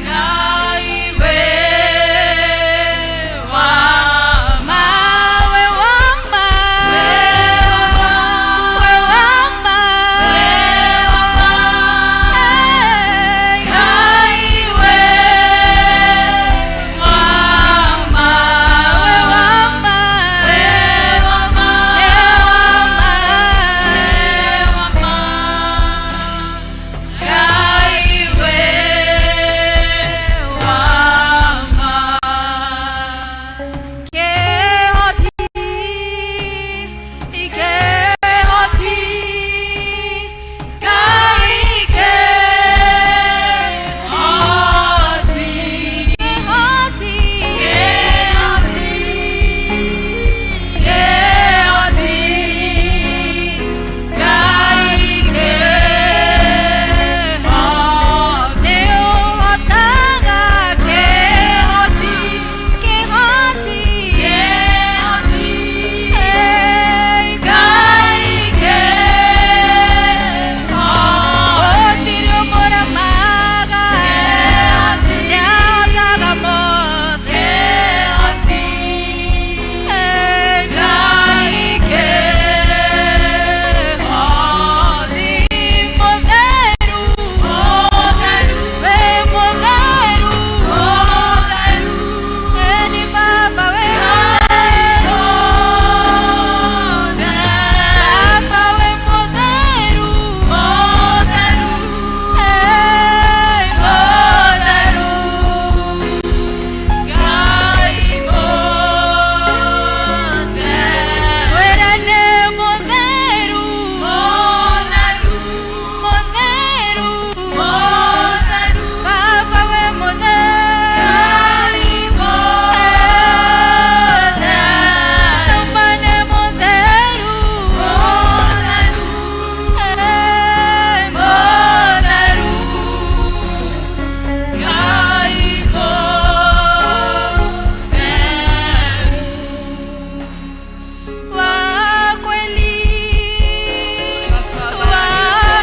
Ngai we wa ma, we wa ma, we wa ma, Ngai we wa ma, we wa ma, we wa ma, we wa ma, Ngai we wa ma. Kĩhoti, kĩhoti, Ngai kĩhoti, kĩhoti, kĩhoti, kĩhoti, Ngai kĩhoti, nĩũhotaga kĩhoti, kĩhoti, kĩhoti, Ngai kĩhoti, gũtirĩ ũmũremaga, nĩahotaga mothe, Ngai kĩhoti, mũtheru, wĩ mũtheru, nĩ Baba wĩ Baba wĩ mũtheru, mũtheru, Ngai mũtheru, wĩra nĩ mũtheru, mũtheru, Baba wĩ mũtheru, Tuma nĩ mũtheru, mũtheru, Ngai mũtheru, wa kweli, wa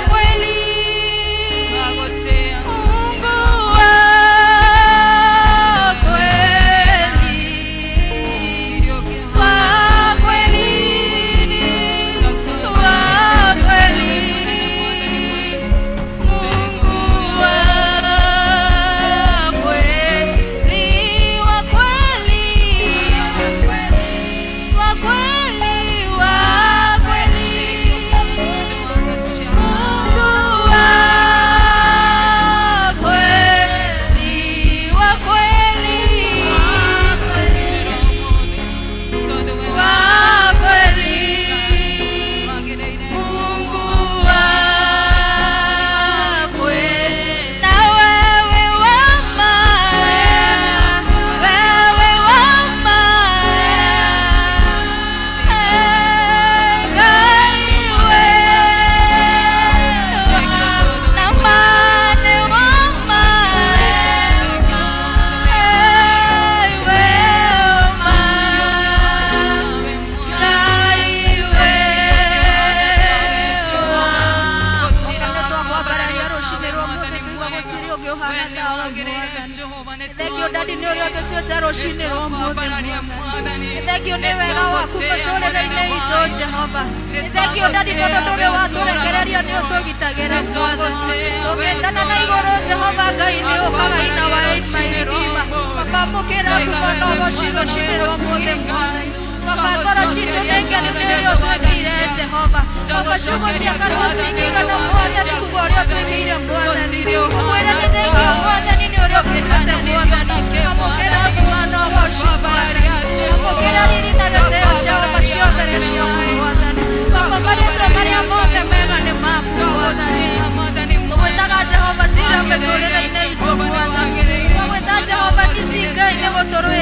kweli, Mungu wa kweli, wa kweli, wa kweli, Mungu wa kweli, wa kweli, wa kweli, wa kweli, Mungu wa kweli, wa kweli, wa kweli, Mungu wa kweli, na wewe wa ma, wewe wa ma, Ngai we na mane wa ma, we ma, Ngai we Twakwambararia rũcinĩ rwa ũmũthĩ tũigua gũtirĩ ũngĩ ũhana tawe Mwathani. Thengio Daddy nĩ ũrĩa ũtũtuĩte rũcinĩ rwa ũmũthĩ Mwathani. Thengio nĩ wega waku mũtũrĩre-inĩ itũ Jehova. Thengio Daddy tondũ ndũrĩ watũrekereria nĩ ũtũgitagĩra Mwathani. Tũngĩtana na igũrũ Jehova Ngai nĩ ũkaga ina wa Imairima. Baba mũkĩra ngumo na ũgoci rũcinĩ rwa ũmũthĩ Mwathani. Baba ngoro citũ nĩ ngenu nĩ ũrĩa ũtwĩkĩire Jehova. Baba ciugo cia kanua citingĩigana Mwathani kuga ũrĩa ũtwĩkĩire Mwathani. Ũmwĩre nĩ thengio Mwathani nĩ ũrĩa ũtwĩkĩte Mwathani. Amũkĩra ngumo na ũgoci.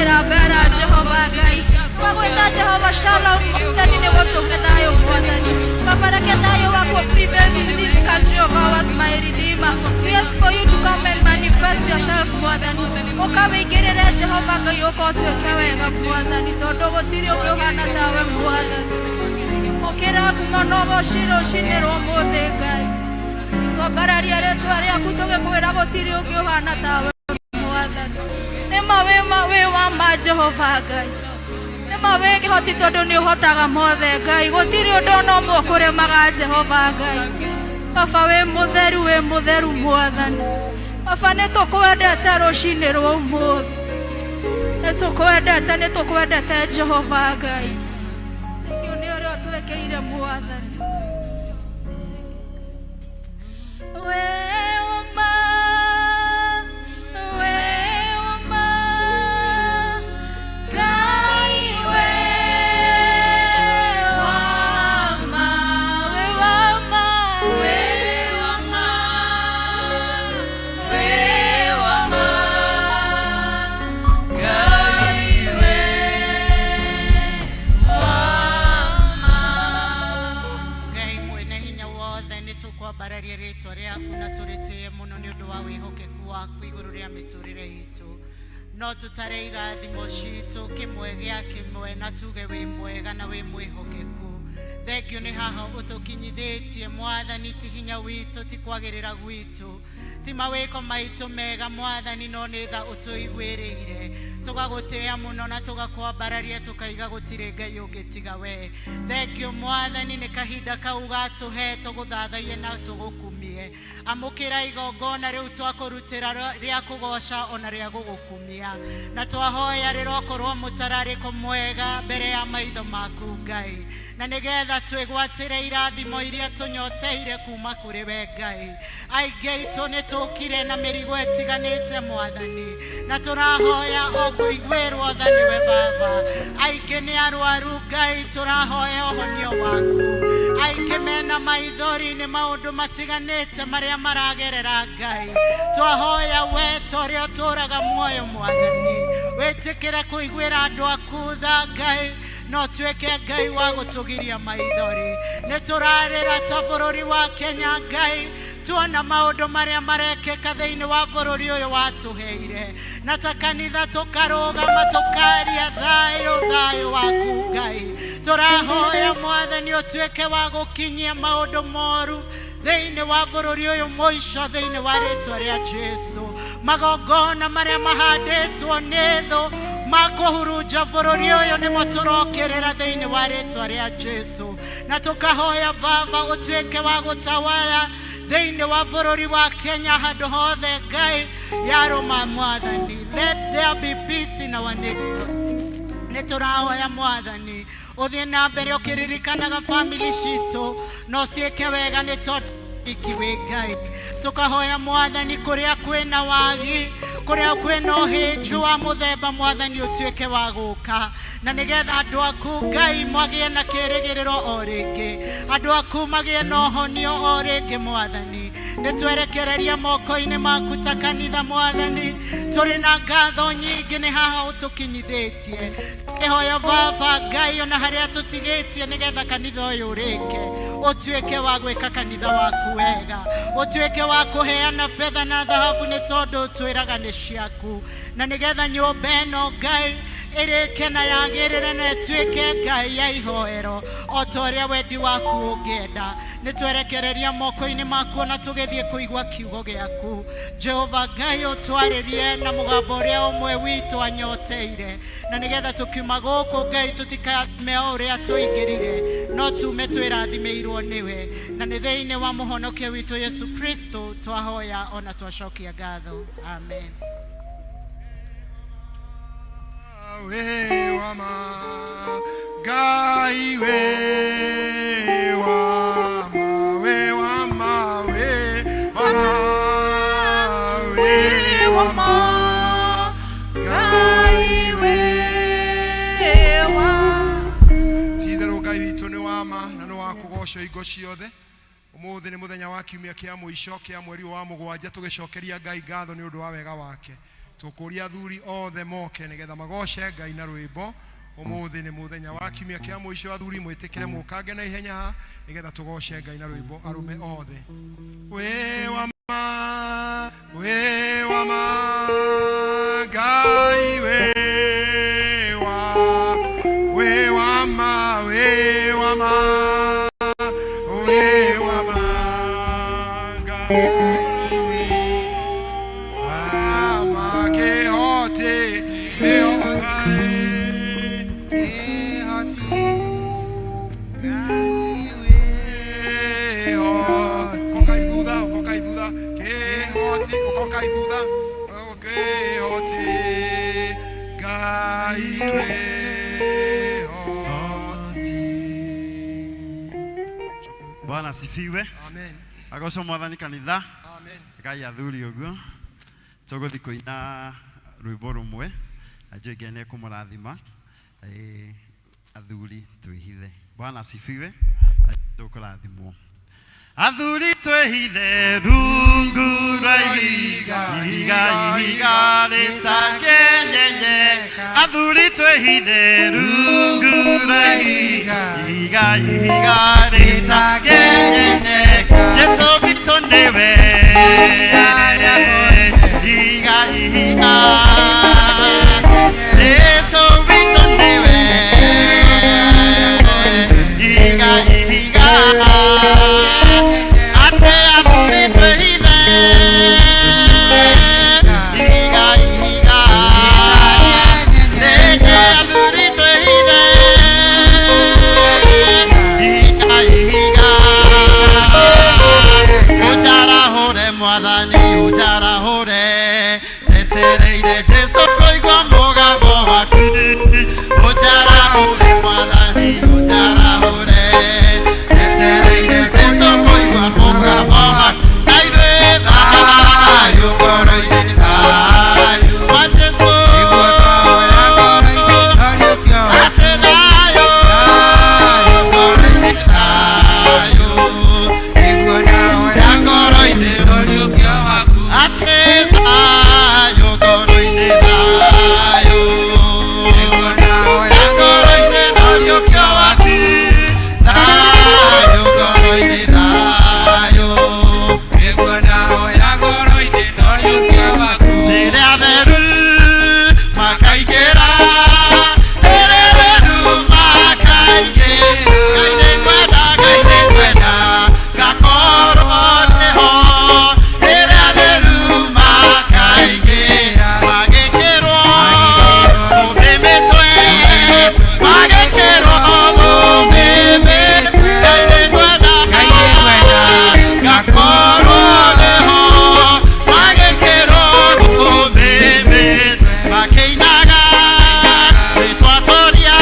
Tũkarũĩra mbera Jehova Ngai. Twagwĩta Jehova Shalom Mwathani nĩguo tũhe thayũ Mwathani. Baba reke thayũ waku prevail in this country of ours, my Redeemer. We ask for you to come and manifest yourself Mwathani. Ũka wĩingĩrĩre Jehova Ngai ũka ũtuĩke wega Mwathani tondũ gũtirĩ ũngĩ ũhana tawe Mwathani. Ũkĩra ngumo na ũgoci rũcinĩ rwa ũmũthĩ Ngai. Twambararia rĩtwa rĩaku tũgĩkwĩra gũtirĩ ũngĩ ũhana tawe Mwathani. Nĩma wĩ wa ma Jehova Ngai. Nĩma wĩ kĩhoti tondũ nĩ ũhotaga mothe Ngai. Gũtirĩ ũndũ ona ũmwe ũkũremaga Jehova Ngai. Baba wĩ mũtheru wĩ mũtheru Mwathani. Baba nĩ tũkwendete rũcinĩ rwa ũmũthĩ. Nĩ tũkwendete nĩ tũkwendete Jehova Ngai. Thengiũ nĩ ũrĩa ũtwĩkĩire Mwathani. We wama, we wama, Ngai we wama, we wama, we wama, we wama, Ngai we wama. Ngai mwene hinya wothe nĩ tũkwambararia rĩtwa rĩaku na tũrĩtĩe mũno nĩ ũndũ wa wĩhokeku waku igũrũ rĩa mĩtũrĩre itũ. No tũtare irathimo citũ kĩmwe gĩa kĩmwe na tuge wĩ mwega na wĩ mwĩhokeku. Thengio nĩ haha ũtũkinyithĩtie Mwathani, ti hinya witũ, ti kwagĩrĩra gwitũ, ti mawĩko maitũ mega Mwathani, no nĩ tha ũtũiguĩrĩire. Tũgagũtĩĩa mũno na tũgakwambararia tũkaiga gũtirĩ Ngai ũngĩ tiga we. Thengio Mwathani nĩ kahinda kau gatũhe tũgũthathaiye na tũgũkumie. Amũkĩra igongona rĩu twakũrutĩra rĩa kũgoca ona rĩa gũgũkumia, na twahoya rĩrokorwo mũtararĩko mwega mbere ya maitho maku Ngai, na nĩgetha twĩgwatĩre irathimo iria tũnyoteire kuma kũrĩ we Ngai. Aingĩ aitũ nĩ tũkire na mĩrigo ĩtiganĩte Mwathani, na tũrahoya o kũiguĩrwo tha nĩwe Baba. Aingĩ nĩ arwaru Ngai, tũrahoya ũhonio waku. Aingĩ mena maithori nĩ maũndũ matiganĩte marĩa maragerera Ngai, twahoya we ta ũrĩa ũtũraga muoyo Mwathani, wĩtĩkĩre kũiguĩra andũ aku tha Ngai, no tuĩke Ngai wa gũtũgiria maithori. Nĩ tũrarĩra ta bũrũri wa Kenya Ngai, tuona maũndũ marĩa marekĩka thĩinĩ wa bũrũri ũyũ watũheire, na ta kanitha tũkarũgama tũkaria thayũ thayũ waku Ngai. Tũrahoya Mwathani ũtuĩke wa gũkinyia maũndũ moru thĩinĩ wa bũrũri ũyũ mũico thĩinĩ wa rĩtwa rĩa Jesu. Magongona marĩa mahandĩtwo nĩ thũ makũhurunja bũrũri ũyũ nĩmo tũrokĩrĩra thĩinĩ wa rĩtwa rĩa Jesu, na tũkahoya Baba ũtuĩke wa gũtawala thĩinĩ wa bũrũri wa Kenya handũ hothe Ngai yarũma Mwathani. Let there be peace in our nation. Nĩ tũrahoya Mwathani ũthiĩ na mbere ũkĩririkanaga family citũ no ciĩke wega nĩ tondũ iki wĩ Ngai. Tũkahoya Mwathani kũrĩa kwĩna wagi, kũrĩa kwĩna ũhĩnju wa mũthemba Mwathani ũtuĩke wa gũka, na nĩgetha andũ aku Ngai magĩe na kĩrĩgĩrĩro o rĩngĩ, andũ aku magĩe na ũhonio o rĩngĩ Mwathani. Nĩ twerekereria moko-inĩ maku ta kanitha Mwathani, tũrĩ na ngatho nyingĩ nĩ haha ũtũkinyithĩtie. Tũkĩhoya Baba Ngai ona harĩa tũtigĩtie nĩgetha kanitha ũyũ ũrĩke, ũtuĩke wa gwĩka kanitha waku wega, ũtuĩke wa kũheana betha na thahabu nĩ tondũ twĩraga nĩ ciaku, na nĩgetha nyũmba ĩno Ngai ĩrĩke na yagĩrĩre na ĩtuĩke Ngai ya ihoero o ta ũrĩa wendi waku ũngĩenda. Nĩ twerekereria moko-inĩ maku ona tũgĩthiĩ kũigua kiugo gĩaku Jehova Ngai, ũtwarĩrie na mũgambo ũrĩa ũmwe witũ anyoteire, na nĩgetha tũkiuma gũkũ Ngai tũtikame o ũrĩa tũingĩrire, no tume twĩrathimĩirwo nĩwe, na nĩ thĩinĩ wa mũhonokia witũ Yesu Kristo twahoya ona twacokia ngatho, amen. We wama, Ngai we wama, we wama, we wama, we wama, Ngai we wama. Ti-itherũ Ngai witũ nĩ wama na nĩ wa kũgocwo hingo ciothe. Ũmũthĩ nĩ mũthenya wa kiumia kĩa mũico kĩa mweri wa mũgwanja, tũgĩcokeria Ngai ngatho nĩ ũndũ wa wega wake. Tũkũria athuri othe moke nĩgetha magoce Ngai na rwĩmbo. Ũmũthĩ nĩ mũthenya wa kiumia kĩa mũico, athuri mwĩtĩkĩre mũkange na ihenya haha nĩgetha tũgoce Ngai na rwĩmbo, arũme othe. Wĩ wa ma, wĩ wa ma, Ngai wĩ wa, wĩ wa ma, wĩ wa ma, wĩ wa ma, Ngai wĩ wa ma, kĩhoti nĩo Ngai. Kokai thutha, kokai thutha, kĩhoti, kokai thutha, kĩhoti, Ngai kĩhoti. Bwana asifiwe. Amen. Agocwo Mwathani kanitha. Amen. Ngai athuri ũguo tũgũthiĩ kũina rwĩmbo rũmwe na njũĩ Ngai nĩekũmũrathima. Athuri twĩhithe. Bwana asifiwe. Tũkũrathimwo. Athuri twĩhithe rungu rwa ihiga, ihiga, ihiga rĩtangĩnyenyeka. Athuri twĩhithe rungu rwa ihiga, ihiga, ihiga rĩtangĩnyenyeka. Jesu witũ nĩwe ihiga, ihiga. Jesu witũ nĩwe ihiga, ihiga. Ate athuri twĩhithe ihiga, ihiga. Nĩkĩ athuri twĩhithe ihiga, ihiga. Ũnjarahũre Mwathani, ũnjarahũre, njetereire Jesu kũigua mũgambo waku. Ũnjarahũre Mwathani, ũnjarahũre, njetereire Jesu kũigua mũgambo waku. Na ithuĩ thayũ ngoro-inĩ, thayũ wa Jesu, atĩ thayũ ngoro-inĩ, thayũ ya ngoro-inĩ, atĩ thayũ ngoro-inĩ, thayũ ya ngoro-inĩ, ũriũkio waku, thayũ ngoro-inĩ, thayũ. Rĩrĩa theru makaingĩra, rĩrĩa theru makaingĩra, Ngai nĩngwenda, Ngai nĩngwenda ngakorwo nĩho. Rĩrĩa theru makaingĩra, magĩkĩrwo thũmbĩ mĩtwe, magĩkĩrwo thũmbĩ mĩtwe, Ngai nĩngwenda, Ngai nĩngwenda ngakorwo nĩho. Magĩkĩrwo thũmbĩ mĩtwe, makĩinaga nĩtwatoria,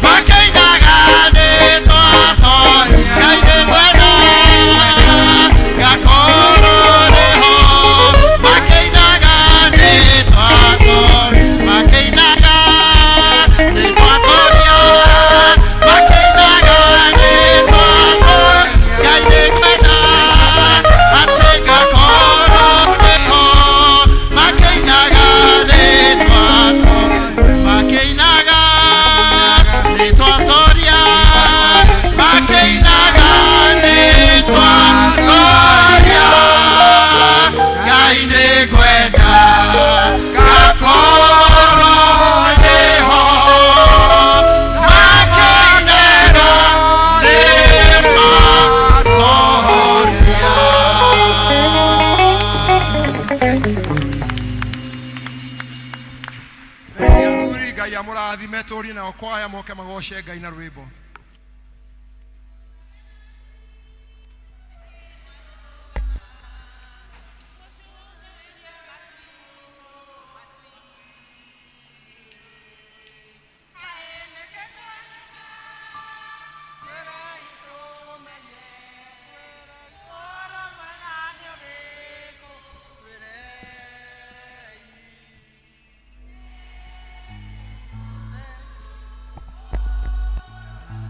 makĩinaga nĩtwatoria, Ngai nĩngwenda ngakorwo nĩho. Makĩinaga nĩtwatoria, makĩinaga nĩtwatoria, makĩinaga nĩtwatoria, Ngai nĩngwenda atĩ ngakorwo nĩho. Makĩinaga nĩtwatoria, makĩinaga nĩtwatoria, makĩinaga nĩtwatoria, Ngai nĩngwenda ngakorwo nĩho. Makĩinaga nĩmatoria. Thengia athuri, Ngai amũrathime. Tũrie nao kwaya moke magoce Ngai na rwĩmbo. Thank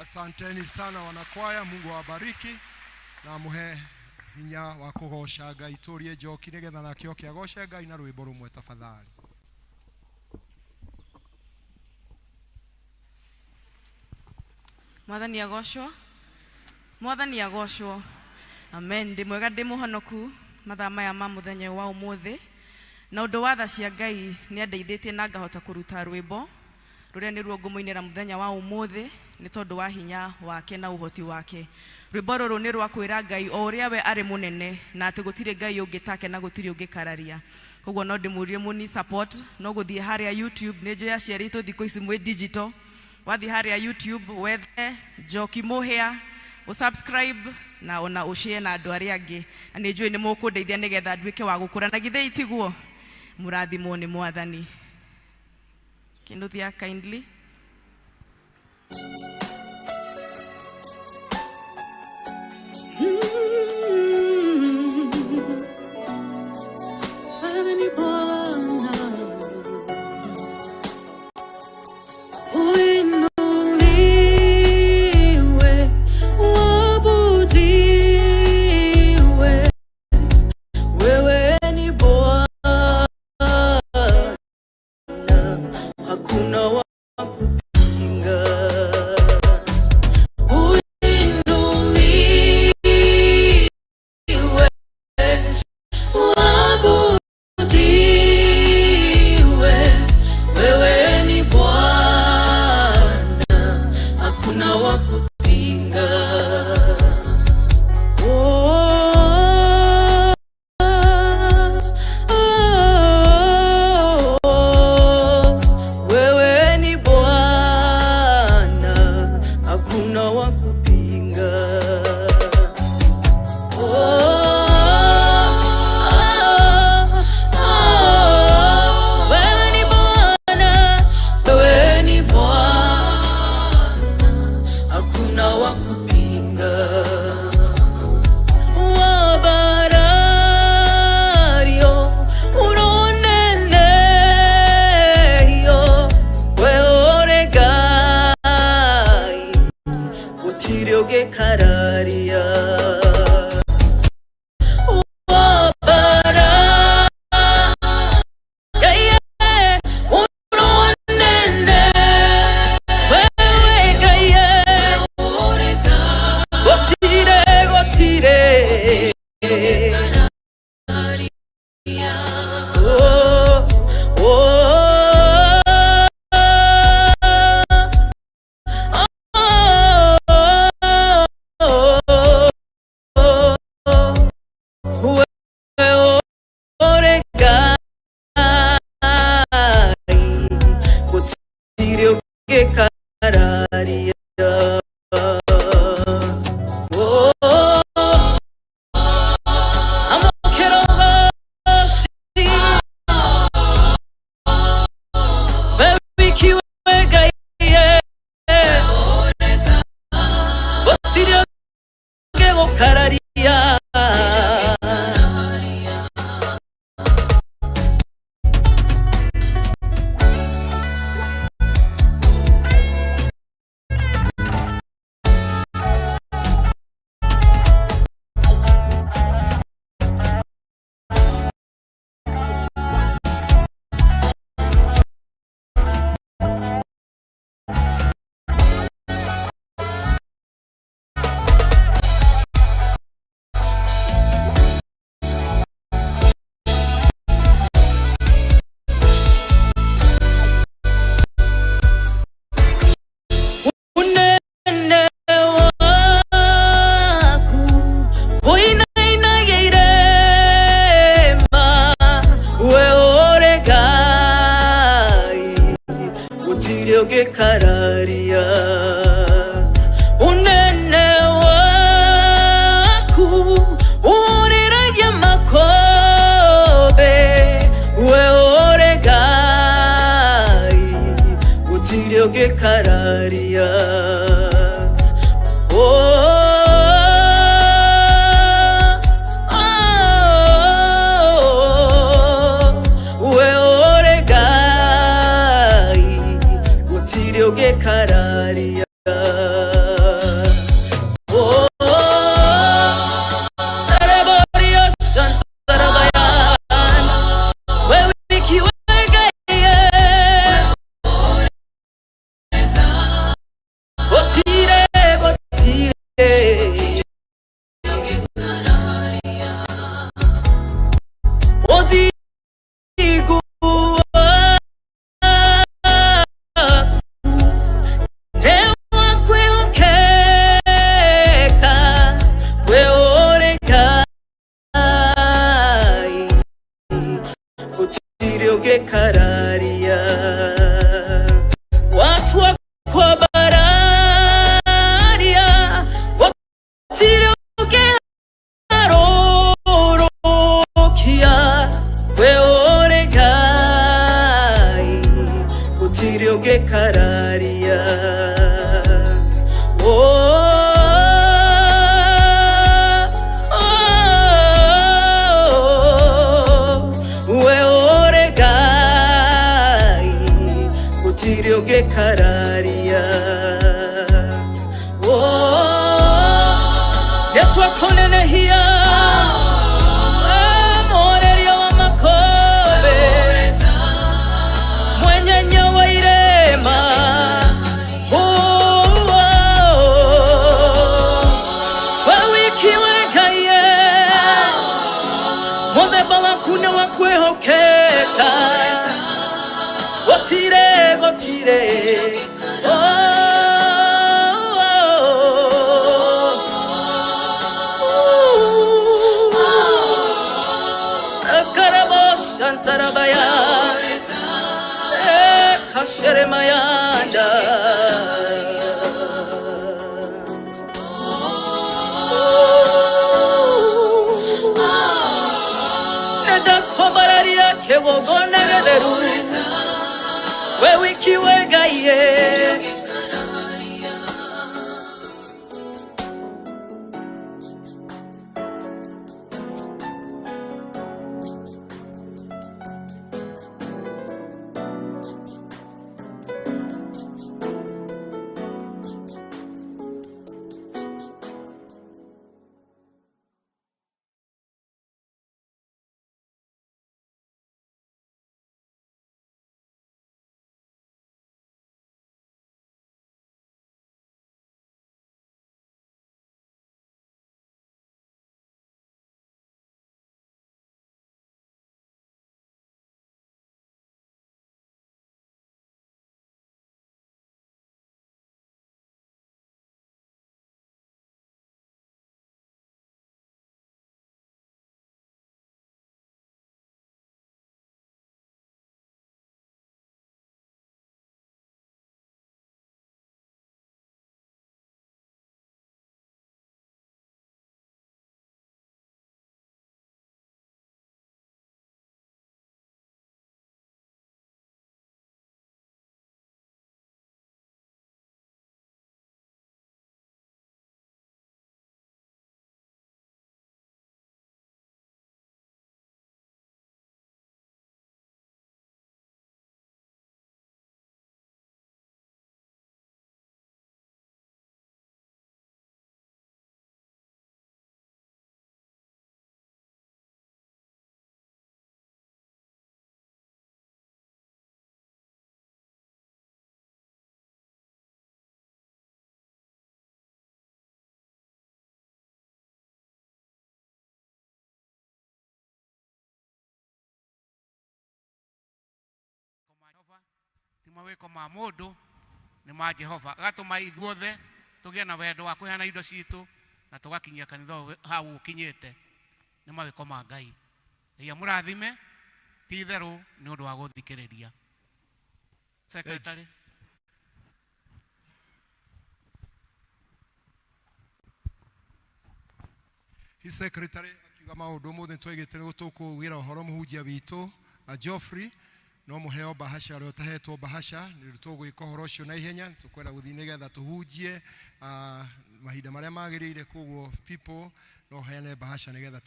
Asanteni sana wanakwaya, Mungu awabariki na amuhe hinya wa kugoca Ngai. Turie njoki nigetha nake oke agoce Ngai na rwimbo rumwe tafadhali. Mwathani agocwo, Mwathani agocwo. Amen. Ndi mwega ndi muhonoku mathaa maya ma muthenya wa umuthi, na undu wa tha cia Ngai ni andeithitie na ngahota kuruta rwimbo ruria ni ruo ngumuinira muthenya wa umuthi ni tondu wa hinya wake na uhoti wake. Rwĩmbo rũrũ nĩ rwa kwĩra Ngai o ũrĩa we arĩ mũnene na atĩ gũtirĩ Ngai ũngĩ take na gũtirĩ ũngĩ kararia. Koguo no ndĩmũrie mũni support, no gũthiĩ harĩa YouTube, nĩ njũĩ aciari aitũ thikũ ici mwĩ digital. Wathiĩ harĩa YouTube wethe Njoki Mũhĩa, ũsubscribe na ona ũshare na andũ arĩa angĩ, na nĩ njũĩ nĩ mũkũndeithia nĩgetha nduĩke wa gũkũra. Na githĩ itiguo? Mũrathimwo nĩ Mwathani. Kinuthia, kindly. Wewe ni Bwana, uinuliwe, uabudiwe. Wewe ni Bwana, hakuna wa kupinga. Uinuliwe, uabudiwe. Wewe ni Bwana, hakuna wa kupinga. Oh, oh, oh, wewe ni Bwana, hakuna wa kupinga. Oh, oh, wewe ni Bwana, wewe ni Bwana, hakuna wa kupinga. Wabarario uroneneyo we ore Ngai gũtirĩ ũngĩkararia. Wabara Ngai uronene wewe Ngai gũtirĩ gũtirĩ. Oh, oh, oh, oh, wewe ore Ngai gũtirĩ ũngĩkararia. Oh, amũkĩra ũgooci, we wiki we Ngai, gũtirĩ ũngĩgũkararia. Unene waku ũinainagia irĩma, we ũrĩ Ngai gũtirĩ ũngĩkararia. Unene waku ũrĩragia makũmbĩ, we ũrĩ Ngai gũtirĩ ũngĩkararia. Oh, oh, we ũrĩ Ngai gũtirĩ ũngĩkararia. Oh, Areborio Shantarabayan, we wiki we Ngai, ũngĩkararia. Watua kwambararia gũtirĩ ũngĩharũrũkia. We ũrĩ Ngai, gũtirĩ ũngĩkararia. Oh, we ũrĩ Ngai, gũtirĩ ũngĩkararia. Oh, nĩtwakũnenehia mworeria wa makũmbĩ, mwenyenya wa irĩma. Oh, we wiki we Ngai, mũthemba waku nĩ wa kwĩhokeka, gũtirĩ gũtirĩ. Oh, Akarabo shantarabaya, kasheremayanda. Nĩndakwambararia kĩgongona gĩtheru, we wiki we Ngai. Ti mawĩko ma mũndũ, nĩ ma Jehova, agatũma ithuothe tũgĩe na wendo wa kũheana indo citũ na tũgakinyia kanitha ũyũ hau ũkinyĩte. Nĩ mawĩko ma Ngai. Ngai amũrathime ti itherũ nĩ ũndũ wa gũthikĩrĩria. Secretary. His secretary akiuga maũndũ ũmũthĩ nĩtwaigĩte nĩguo tũkũugĩra ũhoro mũhunjia witũ Geoffrey no mũheo bahasha ũrĩa ũtahetwo bahasha nĩ ũndũ tũgwĩka ũhoro ũcio na ihenya. Tũkwenda gũthiĩ nĩgetha tũhunjie mahinda marĩa magĩrĩire, koguo people no heane bahasha nĩgetha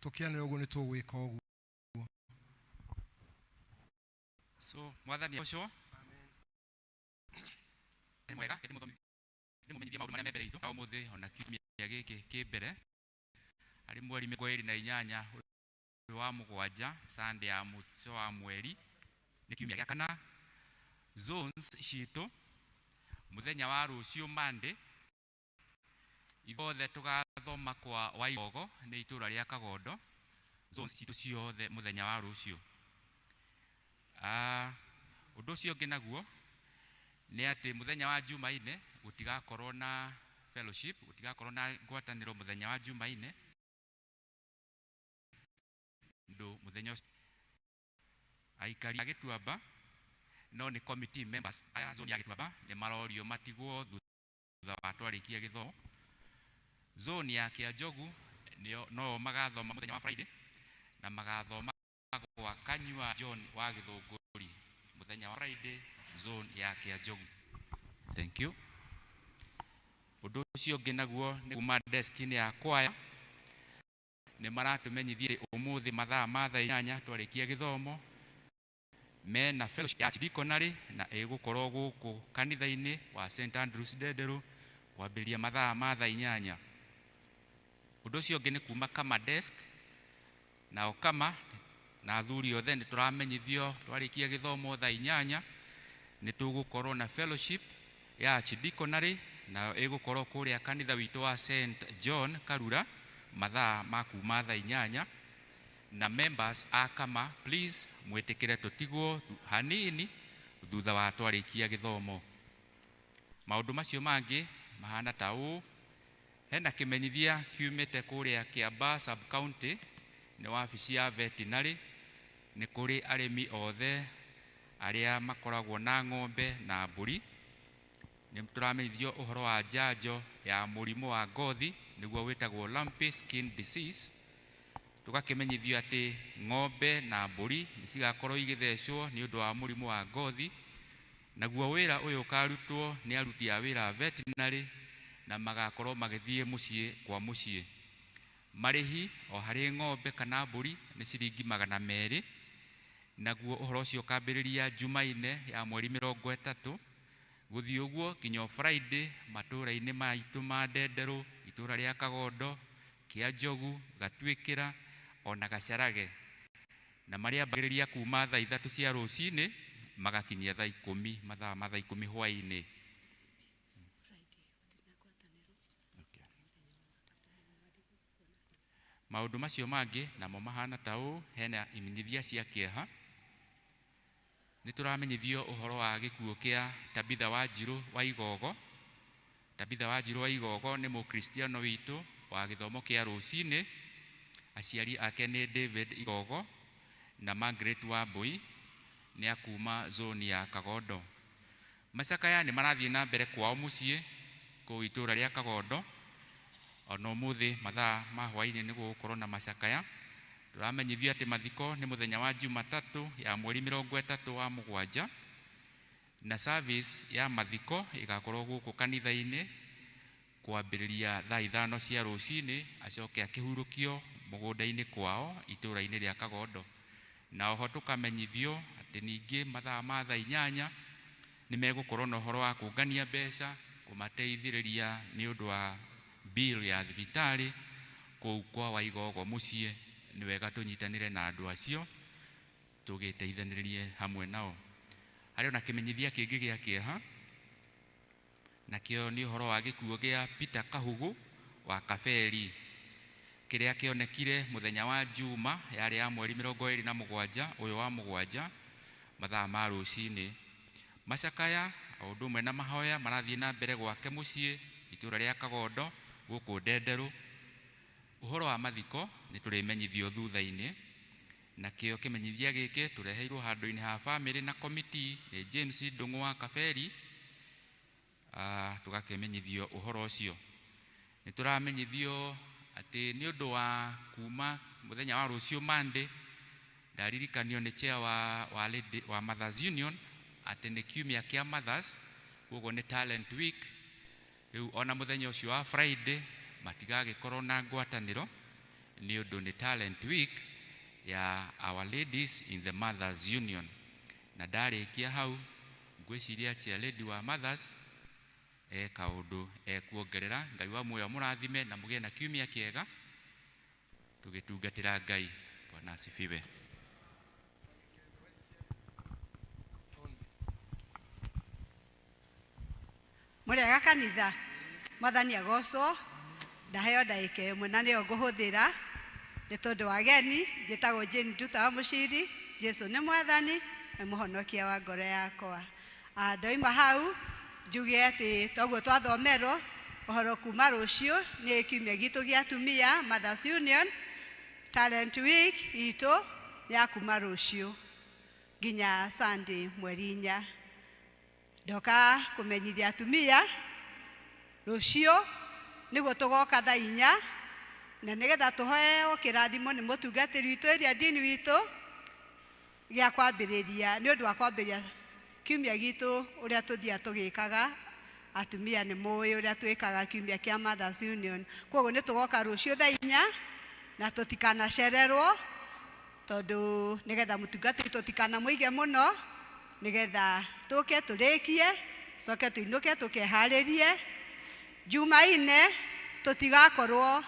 tũkĩanĩre ũguo nĩ tũgwĩka ũguo. So mwathani ũcio nĩ mwega, ndĩmũmenyithie maũndũ marĩa me mbere itũ ũmũthĩ ona kiumia gĩkĩ kĩ mbere, harĩ mweri 28 ũyũ wa mũgwanja, Sunday ya mũico wa mweri, nĩ kiumia gĩa kana. Zones citũ mũthenya wa rũciũ Monday, ithuothe tũgathoma kwa Waigogo, nĩ itũũra rĩa Kagondo. Zones citũ ciothe mũthenya wa rũciũ. Ũndũ ũcio ũngĩ naguo nĩ atĩ mũthenya wa Jumaine gũtigakorwo na fellowship, gũtigakorwo na ngwatanĩro mũthenya wa Jumaine ndũ mũthenya ũcio. Aikari a Gĩtuamba no nĩ committee members aya zone ya Gĩtuamba nĩ marorio matigwo thutha wa twarĩkia gĩthomo. Zone ya Kĩanjogu nĩo no magathoma mũthenya wa Friday na magathoma gwa Kanyua John wa Gĩthũngũri mũthenya wa Friday, zone ya Kĩanjogu. Thank you. Ũndũ ũcio ũngĩ naguo nĩ kuma desk-inĩ ya kwaya, nĩ maratũmenyithia atĩ ũmũthĩ mathaa ma thaa 8 twarĩkia gĩthomo mena fellowship ya Archdeaconry na ĩgũkorwo gũkũ kanitha-inĩ wa St Andrews Ndenderũ kwambĩrĩria mathaa ma thaa 8. Ũndũ ũcio ũngĩ nĩ kuma Kama desk, nao Kama na athuri othe nĩ tũramenyithio twarĩkia gĩthomo thaa 8 nĩ tũgũkorwo na fellowship ya Archdeaconry, nayo ĩgũkorwo kũrĩa kanitha witũ wa St John Karura mathaa ma kuma thaa 8. Na members a Kama, please mwĩtĩkĩre tũtigwo hanini thutha wa twarĩkia gĩthomo. Maũndũ macio mangĩ mahana ta ũũ: hena kĩmenyithia kiumĩte kũrĩa Kiambaa sub county, nĩ wabici ya veterinary, nĩ kũrĩ arĩmi othe arĩa makoragwo na ng'ombe na mbũri. Nĩ tũramenyithio ũhoro wa njanjo ya mũrimũ wa ngothi, nĩguo wĩtagwo lumpy skin disease. Tũgakĩmenyithio atĩ ng'ombe na mbũri nĩ cigakorwo igĩthecwo nĩ ũndũ wa mũrimũ wa ngothi, naguo wĩra ũyũ ũkarutwo nĩ aruti a wĩra a veterinary na magakorwo magĩthiĩ mũciĩ kwa mũciĩ. Marĩhi o harĩ ng'ombe kana mbũri nĩ ciringi 200, naguo ũhoro ũcio ũkambĩrĩria Jumaine ya mweri 30 gũthiĩ ũguo nginya Friday matũũra-inĩ maitũ ma Ndenderũ, itũũra rĩa Kagondo, Kĩanjogu, Gatuĩkĩra ona Gacarage, na marĩambagĩrĩria kuma thaa 3 cia rũcinĩ magakinyia thaa 10, mathaa ma thaa 10 hwaĩ-inĩ. Maũndũ macio mangĩ namo mahana ta ũũ: hena imenyithia cia kĩeha. Nĩ tũramenyithio ũhoro wa gĩkuũ kĩa Tabitha Wanjirũ wa Igogo. Tabitha Wanjirũ wa Igogo nĩ mũkristiano witũ wa gĩthomo kĩa rũcinĩ. Aciari ake nĩ David Igogo na Margaret Wambui, nĩ akuma zone ya Kagondo. Macakaya nĩ marathiĩ na mbere kwao mũciĩ kũu itũũra rĩa Kagondo. Ona ũmũthĩ mathaa ma hwaĩ-inĩ nĩ gũgũkorwo na macakaya. Tũramenyithio atĩ mathiko nĩ mũthenya wa Jumatatũ ya mweri 30 wa mũgwanja, na service ya mathiko ĩgakorwo gũkũ kanitha-inĩ kwambĩrĩria thaa 5 cia rũcinĩ, acoke akĩhurũkio mũgũnda-inĩ kwao itũũra-inĩ rĩa Kagondo. Na oho tũkamenyithio atĩ ningĩ mathaa ma thaa 8 nĩ megũkorwo na ũhoro wa kũngania mbeca kũmateithĩrĩria nĩ ũndũ wa bill ya thibitarĩ kũu kwa Waigogo mũciĩ. Nĩ wega tũnyitanĩre na andũ acio tũgĩteithanĩrĩrie hamwe nao. Harĩ ona kĩmenyithia kĩngĩ gĩa kĩeha, nakĩo nĩ ũhoro wa gĩkuũ gĩa Peter Kahugu wa Kaberi, kĩrĩa kĩonekire mũthenya wa Juma yarĩ ya mweri 27 ũyũ wa mũgwanja mathaa ma rũcinĩ. Macakaya o ũndũ ũmwe na mahoya marathiĩ na mbere gwake mũciĩ itũũra rĩa Kagondo gũkũ Ndenderũ. Ũhoro wa mathiko nĩ tũrĩmenyithio thutha-inĩ. Nakĩo kĩmenyithia gĩkĩ tũreheirwo handũ-inĩ ha famĩlĩ na komiti nĩ James Ndung'u wa Kaberi. Tũgakĩmenyithio ũhoro ũcio. Nĩ tũramenyithio atĩ nĩ ũndũ wa kuma mũthenya wa rũciũ Monday, ndaririkanio nĩ chair wa lady, wa Mothers Union atĩ nĩ kiumia kĩa Mothers, koguo nĩ talent week. Rĩu ona mũthenya ũcio wa Friday matigagĩkorwo na ngwatanĩro nĩ ũndũ nĩ talent week ya our ladies in the Mothers Union. Na ndarĩkia hau, ngwĩciria chair lady wa Mothers e kaũndũ ekuongerera. Ngai wa muoyo amũrathime na mũgĩe na kiumia kĩega tũgĩtungatĩra Ngai. Bwana asifiwe. Mũrĩega kanitha, Mwathani agocwo. Ndaheo ndagĩka 1 na nĩyo ngũhũthĩra nĩ tondũ wa ageni. Njĩtagwo Jane Nduta wa Mũciri. Jesu nĩ Mwathani na mũhonokia wa ngoro yakwa. Ndoima hau njuge atĩ toguo twathomerwo ũhoro kuma rũciũ nĩ kiumia gitũ gĩa atumia Mothers Union Talent Week itũ ya kuma rũciũ. Nginya Sunday mweri 4. Ndoka kũmenyithia atumia rũciũ nĩguo tũgoka thaa 4 na nĩgetha tũheo kĩrathimo nĩ mũtungatĩri witũ ĩrĩa dini witũ gĩa kwambĩrĩria nĩ ũndũ wa kwambĩrĩria kiumia gitũ ũrĩa tũthiaga tũgĩkaga. Atumia nĩ mũĩ ũrĩa twĩkaga kiumia kĩa Mothers Union. Koguo nĩ tũgoka rũciũ thaa 4 na tũtikanacererwo tondũ nĩgetha mũtungatĩri tũtikanamũige mũno nĩgetha tũke tũrĩkie coke tũinũke tũkeharĩrie. Jumaine tũtigakorwo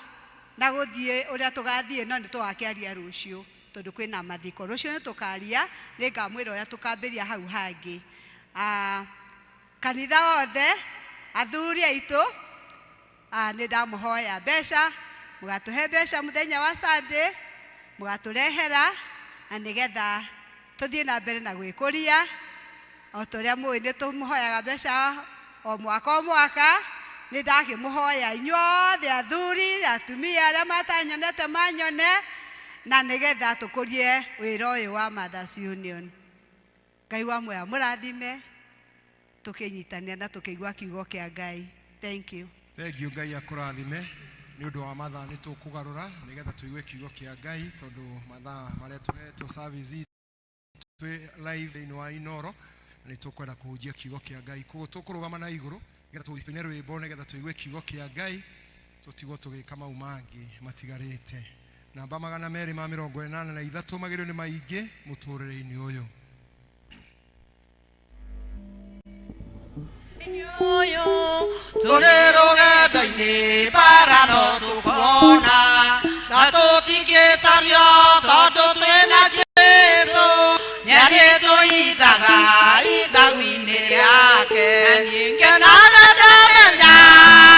na gũthiĩ ũrĩa tũgathiĩ no nĩ tũgakĩaria rũciũ tondũ kwĩna mathiko. Rũciũ nĩ tũkaria, nĩngamwĩra ũrĩa tũkambĩria hau hangĩ. Kanitha wothe athuri aitũ nĩ ndamũhoya mbeca, mũgatũhe mbeca mũthenya wa Sunday, mũgatũrehera na nĩgetha tũthiĩ na mbere na gwĩkũria. O ta ũrĩa mũĩ nĩ tũmũhoyaga mbeca o mwaka o mwaka, nĩ ndakĩmũhoya inyuothe athuri atumia arĩa matanyonete manyone na nĩgetha tũkũrie wĩra ũyũ wa Mothers Union. Ngai wa muoyo amũrathime tũkĩnyitanĩra na tũkĩigua kiugo kĩa Ngai. Thank you. Thank you. Ngai akũrathime. Nĩ ũndũ wa mathaa nĩ tũkũgarũra nĩgetha tũigue kiugo kĩa Ngai tondũ mathaa marĩa tũhetwo service twĩ live thĩinĩ wa Inoro nĩ tũkwenda kũhunjia kiugo kĩa Ngai. Koguo tũkũrũgama na igũrũ nĩgetha tũine rwĩmbo nĩgetha tũigue kiugo kĩa Ngai tũtigwo tũgĩka mau mangĩ matigarĩte. Namba 283 magerio nĩ maingĩ mũtũrĩre-inĩ ũyũ. Tũrĩ rũgendo-inĩ bara no tũkuona na tũtingĩtario tondũ twĩna Jesũ nĩarĩtũithaga ithagu-inĩ rĩake. Ngenaga ndamenya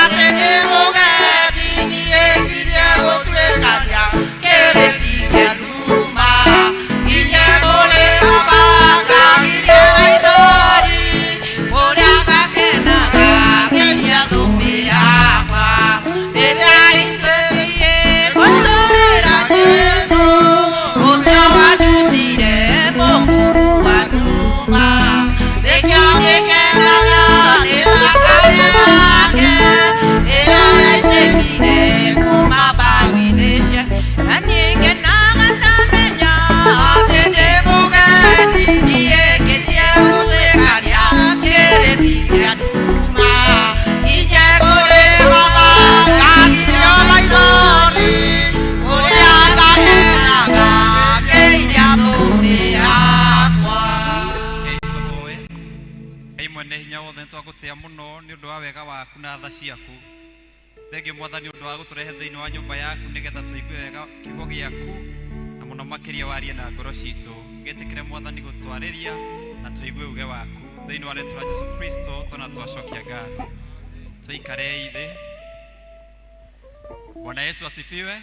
atĩ ndĩ mũgendi niĩ ngirie gũtuĩkania kĩrĩti kĩa nduma nginye kũrĩ Baba ngagirie maithori kũrĩa ngakenaga nginya thũmbĩ yakwa rĩrĩa itwĩrĩire gũtũrĩra Jesũ ũcio wandutire mũkuru wa nduma nĩkĩo ngĩkenaga nĩ thakame yake ĩrĩa yaitĩkire kuma mbaũ-inĩ ciake. Na niĩ ngenaga ndamenya atĩ ndĩ mũgendi niĩ ngĩthiĩ gũtuĩkania kĩrĩti kĩa nduma nginye kũrĩ Baba ngagirio maithori kũrĩa ngakenaga ngĩiria thũmbĩ yakwa. Ngai tũhoe. Ngai mwene hinya wothe nĩ twagũtĩa mũno nĩ ũndũ wa wega waku na tha ciaku. Thengiũ Mwathani ũndũ wa gũtũrehe thĩinĩ wa nyũmba yaku nĩgetha tũigue wega kiugo gĩaku na mũno makĩria warie na ngoro citũ. Gĩtĩkĩre Mwathani gũtwarĩria na tũigue uge waku thĩinĩ wa rĩtwa rĩa Jesu Kristo twana twacokia ngatho. Tũikarei thĩ. Bwana Yesu asifiwe.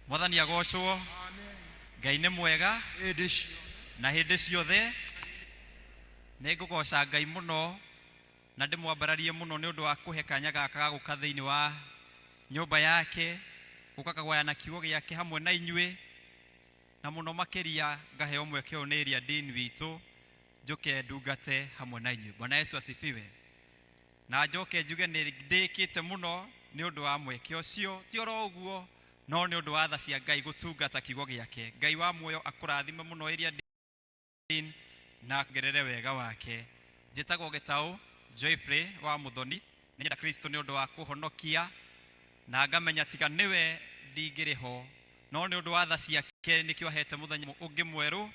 Mwathani agocwo. Ngai nĩ mwega na hĩndĩ ciothe. Nĩ ngũgoca Ngai mũno na ndĩmwambararie mũno nĩ ũndũ wa kũhe kanya gaka ga gũka thĩinĩ wa nyũmba yake gũka kagwayana kiugo gĩake hamwe na inyuĩ na mũno makĩria ngaheo mweke ũyũ nĩ ĩrĩa dean witũ njũke ndungate hamwe na inyuĩ. Bwana Yesu asifiwe. Na njoke njuge nĩ ndĩkĩte mũno nĩ ũndũ wa mweke ũcio, ti oro ũguo no nĩ ũndũ wa tha cia Ngai gũtungata kiugo gĩake. Ngai wa muoyo akũrathime mũno ĩrĩa dean na ngerere wega wake. Njĩtagwo Gĩtaũ Joyfrey wa Mũthoni. Nĩnyenda Kristo nĩ ũndũ wa kũhonokia na ngamenya tiga nĩwe ndingĩrĩ ho, no nĩ ũndũ wa tha ciake nĩkĩo ahete mũthenya ũngĩ mwerũ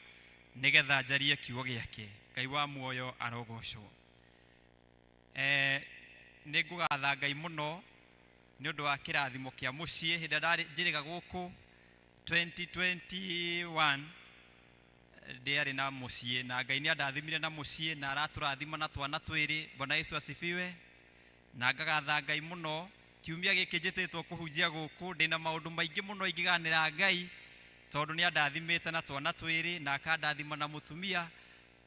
nĩgetha njarie kiugo gĩake. Ngai wa muoyo arogocwo. Nĩ ngũgatha Ngai mũno nĩ ũndũ wa kĩrathimo kĩa mũciĩ. Hĩndĩ ĩrĩa ndarĩ njĩrĩga gũkũ 2021 ndĩarĩ na mũciĩ na Ngai nĩ andathimire na mũciĩ na aratũrathima na twana twĩrĩ. Bwana Yesu asifiwe. Na ngagatha Ngai mũno. Kiumia gĩkĩ njĩtĩtwo kũhunjia gũkũ ndĩna maũndũ maingĩ mũno ingĩganĩra Ngai tondũ nĩ andathimĩte na twana twĩrĩ na akandathima na mũtumia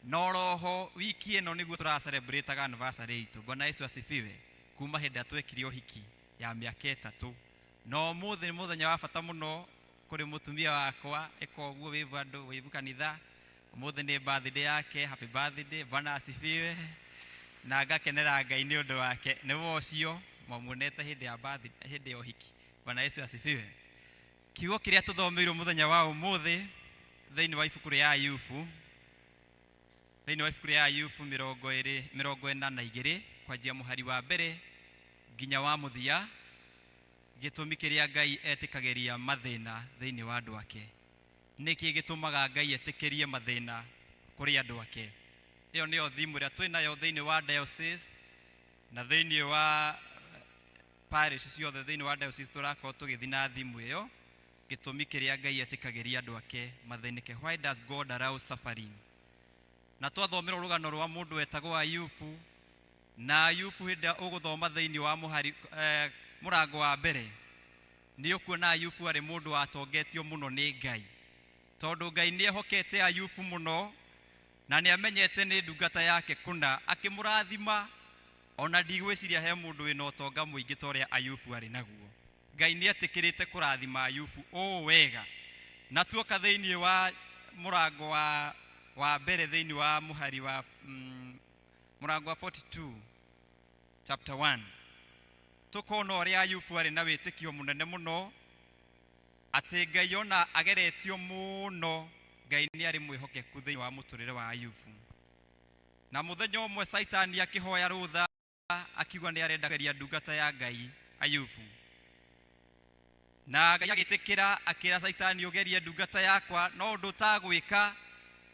no roho wiki ĩno nĩguo tũra celebrate anniversary itũ. Bwana Yesu asifiwe. Kuma hĩndĩ ĩrĩa twekire ũhiki ya mĩaka 3 no ũmũthĩ nĩ mũthenya wa bata mũno kũrĩ mũtumia wakwa. Ĩka ũguo wĩvu andũ wĩvu kanitha. Ũmũthĩ nĩ birthday yake, happy birthday, Bwana asifiwe. Na ngakenera Ngai nĩ ũndũ wake. Nĩ we ũcio mwamuonete hĩndĩ ya birthday, hĩndĩ ya ũhiki. Bwana Yesu asifiwe. Kiugo kĩrĩa tũthomeirwo mũthenya wa ũmũthĩ thĩinĩ wa ibuku rĩa Ayubu, thĩinĩ wa ibuku rĩa Ayubu mĩrongo ĩrĩ mĩrongo ĩna na igĩrĩ kwanjia mũhari wa mbere nginya wa mũthia, gĩtũmi kĩrĩa Ngai etĩkagĩria mathĩna thĩinĩ wa andũ ake. Nĩkĩ gĩtũmaga Ngai etĩkĩrie mathĩna kũrĩ andũ ake? Ĩyo nĩyo thimu ĩrĩa twĩ nayo thĩinĩ wa diocese na thĩinĩ wa parish ciothe thĩinĩ wa diocese tũrakorwo tũgĩthiĩ na thimu ĩyo, gĩtũmi kĩrĩa Ngai etĩkagĩria andũ ake mathĩnĩke. Why does God allow suffering? Na twathomerwo rũgano rwa mũndũ wetagwo Ayubu, na Ayubu hĩndĩ ĩrĩa ũgũthoma thĩinĩ wa mũhari mũrango wa mbere nĩ ũkuona Ayubu arĩ mũndũ watongetio mũno nĩ Ngai, tondũ Ngai nĩ ehokete Ayubu mũno na nĩ amenyete nĩ ndungata yake kũna, akĩmũrathima. Ona ndigwĩciria he mũndũ wĩna ũtonga mũingĩ ta ũrĩa Ayubu arĩ naguo. Ngai nĩ etĩkĩrĩte kũrathima Ayubu ũũ wega. Na tuoka thĩinĩ wa mũrango wa mbere thĩinĩ wa mũhari wa mũrango wa 42 chapter 1, tũkona ũrĩa Ayubu arĩ na wĩtĩkio mũnene mũno atĩ Ngai ona ageretio mũno, Ngai nĩ arĩ mwĩhokeku thĩinĩ wa mũtũrĩre wa Ayubu. Na mũthenya ũmwe Saitani akĩhoya rũtha akiuga nĩ arenda kũgeria ndungata ya Ngai Ayubu, na Ngai agĩtĩkĩra, akĩra Saitani, ũgerie ndungata yakwa, no ũndũ ũtagwĩka,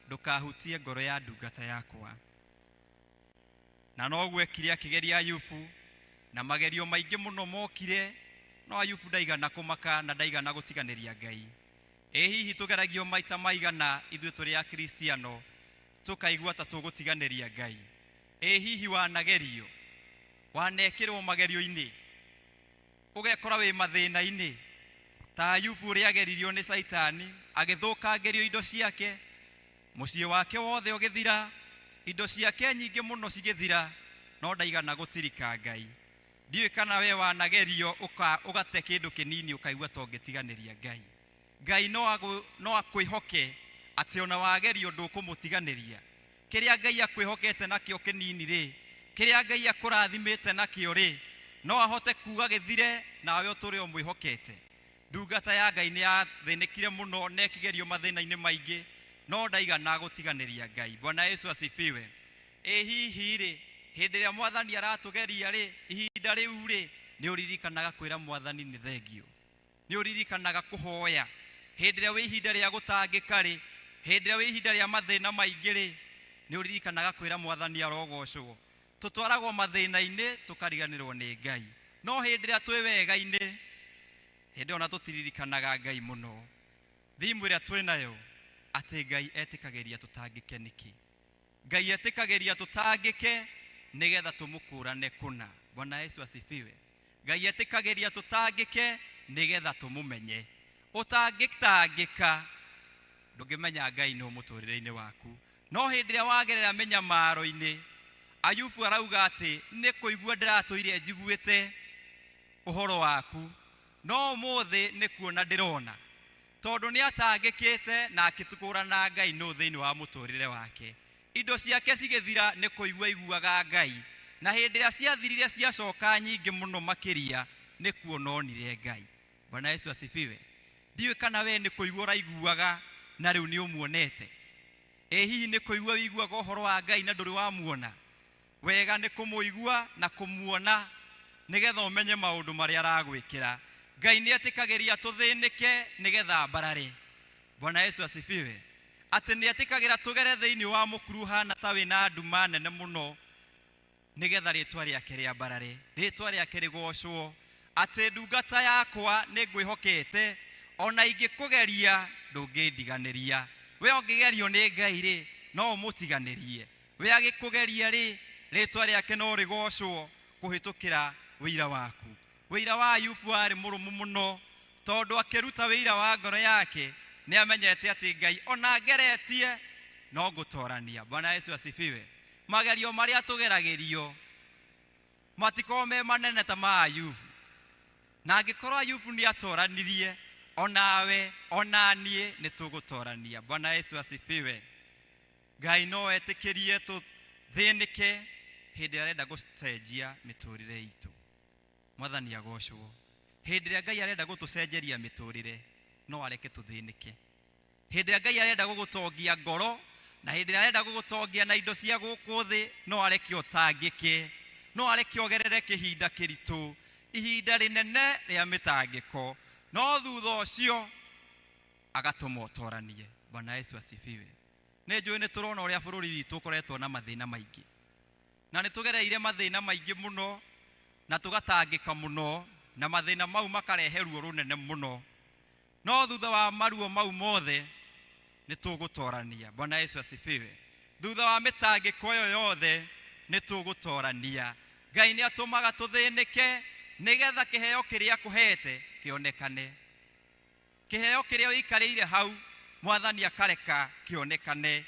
ndũkahutie ngoro ya ndungata yakwa. Na noguo ekire, akĩgeria Ayubu na magerio maingĩ mũno mokire, no Ayubu ndaigana kũmaka na ndaigana gũtiganĩria Ngai. Ĩ hihi tũgeragio maita maigana ithuĩ tũrĩ Akristiano tũkaigua ta tũgũtiganĩria Ngai? Ĩ hihi wanagerio, wanekĩrwo magerio-inĩ, ũgekora wĩ mathĩna-inĩ ta Ayubu ũrĩa ageririo nĩ Saitani, agĩthũkangĩrio indo ciake, mũciĩ wake wothe ũgĩthira, indo ciake nyingĩ mũno cigĩthira, no ndaigana gũtirika Ngai. Ndiũĩ kana we wanagerio ũgate kĩndũ kĩnini ũkaigua ta ũngĩtiganĩria Ngai. Ngai no akwĩhoke atĩ ona wagerio ndũkũmũtiganĩria. Kĩrĩa Ngai akwĩhokete nakĩo kĩnini rĩ, kĩrĩa Ngai akũrathimĩte nakĩo rĩ, no ahote kuga gĩthire nawe ũtũre ũmwĩhokete. Ndungata ya Ngai nĩ yathĩnĩkire mũno na ĩkĩgerio mathĩna-inĩ maingĩ, no ndaigana gũtiganĩria Ngai. Bwana Yesu asifiwe. Ĩ hihi rĩ, hĩndĩ ĩrĩa Mwathani aratũgeria rĩ, ihinda rĩu rĩ, nĩ ũririkanaga kwĩra Mwathani nĩ thengio? Nĩ ũririkanaga kũhoya hĩndĩ ĩrĩa wĩ ihinda rĩa gũtangĩka rĩ, hĩndĩ ĩrĩa wĩ ihinda rĩa mathĩna maingĩ rĩ, nĩ ũririkanaga kwĩra Mwathani arogocwo? Tũtwaragwo mathĩna-inĩ tũkariganĩrwo nĩ Ngai, no hĩndĩ ĩrĩa twĩ wega-inĩ, hĩndĩ ĩyo ona tũtiririkanaga Ngai mũno. Thimu ĩrĩa twĩ nayo atĩ Ngai etĩkagĩria tũtangĩke nĩkĩ? Ngai etĩkagĩria tũtangĩke nĩgetha tũmũkũrane kũna. Bwana Yesu asifiwe. Ngai etĩkagĩria tũtangĩke nĩgetha tũmũmenye. Ũtangĩtangĩka ndũngĩmenya Ngai nũ mũtũrĩre-inĩ waku. No hĩndĩ ĩrĩa wagerera mĩnyamaro-inĩ, Ayubu arauga atĩ nĩ kũigua ndĩratũire njiguĩte ũhoro waku, no ũmũthĩ nĩ kuona ndĩrona. Tondũ nĩ atangĩkĩte na akĩtũkũrana Ngai nũ thĩinĩ wa mũtũrĩre wake. Indo ciake cigĩthira nĩ kũigua aiguaga Ngai, na hĩndĩ ĩrĩa ciathirire ciacoka nyingĩ mũno makĩria nĩ kuona onire Ngai. Bwana Yesu asifiwe. Ndiũĩ kana we nĩ kũigua ũraiguaga na rĩu nĩ ũmuonete. Ĩ hihi nĩ kũigua ũiguaga ũhoro wa Ngai na ndũrĩ wamuona? Wega nĩ kũmũigua na kũmuona nĩgetha ũmenye maũndũ marĩa aragwĩkĩra. Ngai nĩ etĩkagĩria tũthĩnĩke nĩgetha ambarare. Bwana Yesu asifiwe. Atĩ nĩ etĩkagĩra tũgere thĩinĩ wa mũkuru ũhana ta wĩna nduma nene mũno nĩgetha rĩtwa rĩake rĩambarare, rĩtwa rĩake rĩgocwo. Atĩ ndungata yakwa nĩ ngwĩhokete, ona ingĩkũgeria ndũngĩndiganĩria. We ũngĩgerio nĩ Ngai rĩ, no ũmũtiganĩrie. We agĩkũgeria rĩ, rĩtwa rĩake no rĩgocwo kũhĩtũkĩra wĩira waku. Wĩira wa Ayubu warĩ mũrũmu mũno, tondũ akĩruta wĩira wa ngoro yake nĩ amenyete atĩ Ngai ona ngeretie no ngũtorania. Bwana Yesu asifiwe. Magerio marĩa tũgeragĩrio matikoragwo me manene ta ma Ayubu. Na angĩkorwo Ayubu nĩ atoranirie, onawe ona niĩ nĩ tũgũtorania. Bwana Yesu asifiwe. Ngai no etĩkĩrie tũthĩnĩke hĩndĩ ĩrĩa arenda gũcenjia mĩtũrĩre itũ. Mwathani agocwo. Hĩndĩ ĩrĩa Ngai arenda gũtũcenjeria mĩtũrĩre, no areke tũthĩnĩke. Hĩndĩ ĩrĩa Ngai arenda gũgũtongia ngoro, na hĩndĩ ĩrĩa arenda gũgũtongia na indo cia gũkũ thĩ, no areke ũtangĩke, no areke ũgerere kĩhinda kĩritũ, ihinda rĩnene rĩa mĩtangĩko, no thutha ũcio agatũma ũtoranie. Bwana Yesu asifiwe. Nĩ njũĩ nĩ tũrona ũrĩa bũrũri witũ ũkoretwo na mathĩna maingĩ, na nĩ tũgereire mathĩna maingĩ mũno na tũgatangĩka mũno, na mathĩna mau makarehe ruo rũnene mũno, no thutha wa maruo mau mothe nĩ tũgũtorania. Bwana Yesu asifiwe. Thutha wa mĩtangĩko ĩyo yothe nĩ tũgũtorania. Ngai nĩ atũmaga tũthĩnĩke nĩgetha kĩheo kĩrĩa akũhete kĩonekane. Kĩheo kĩrĩa ũikarĩire hau, Mwathani akareka kĩonekane.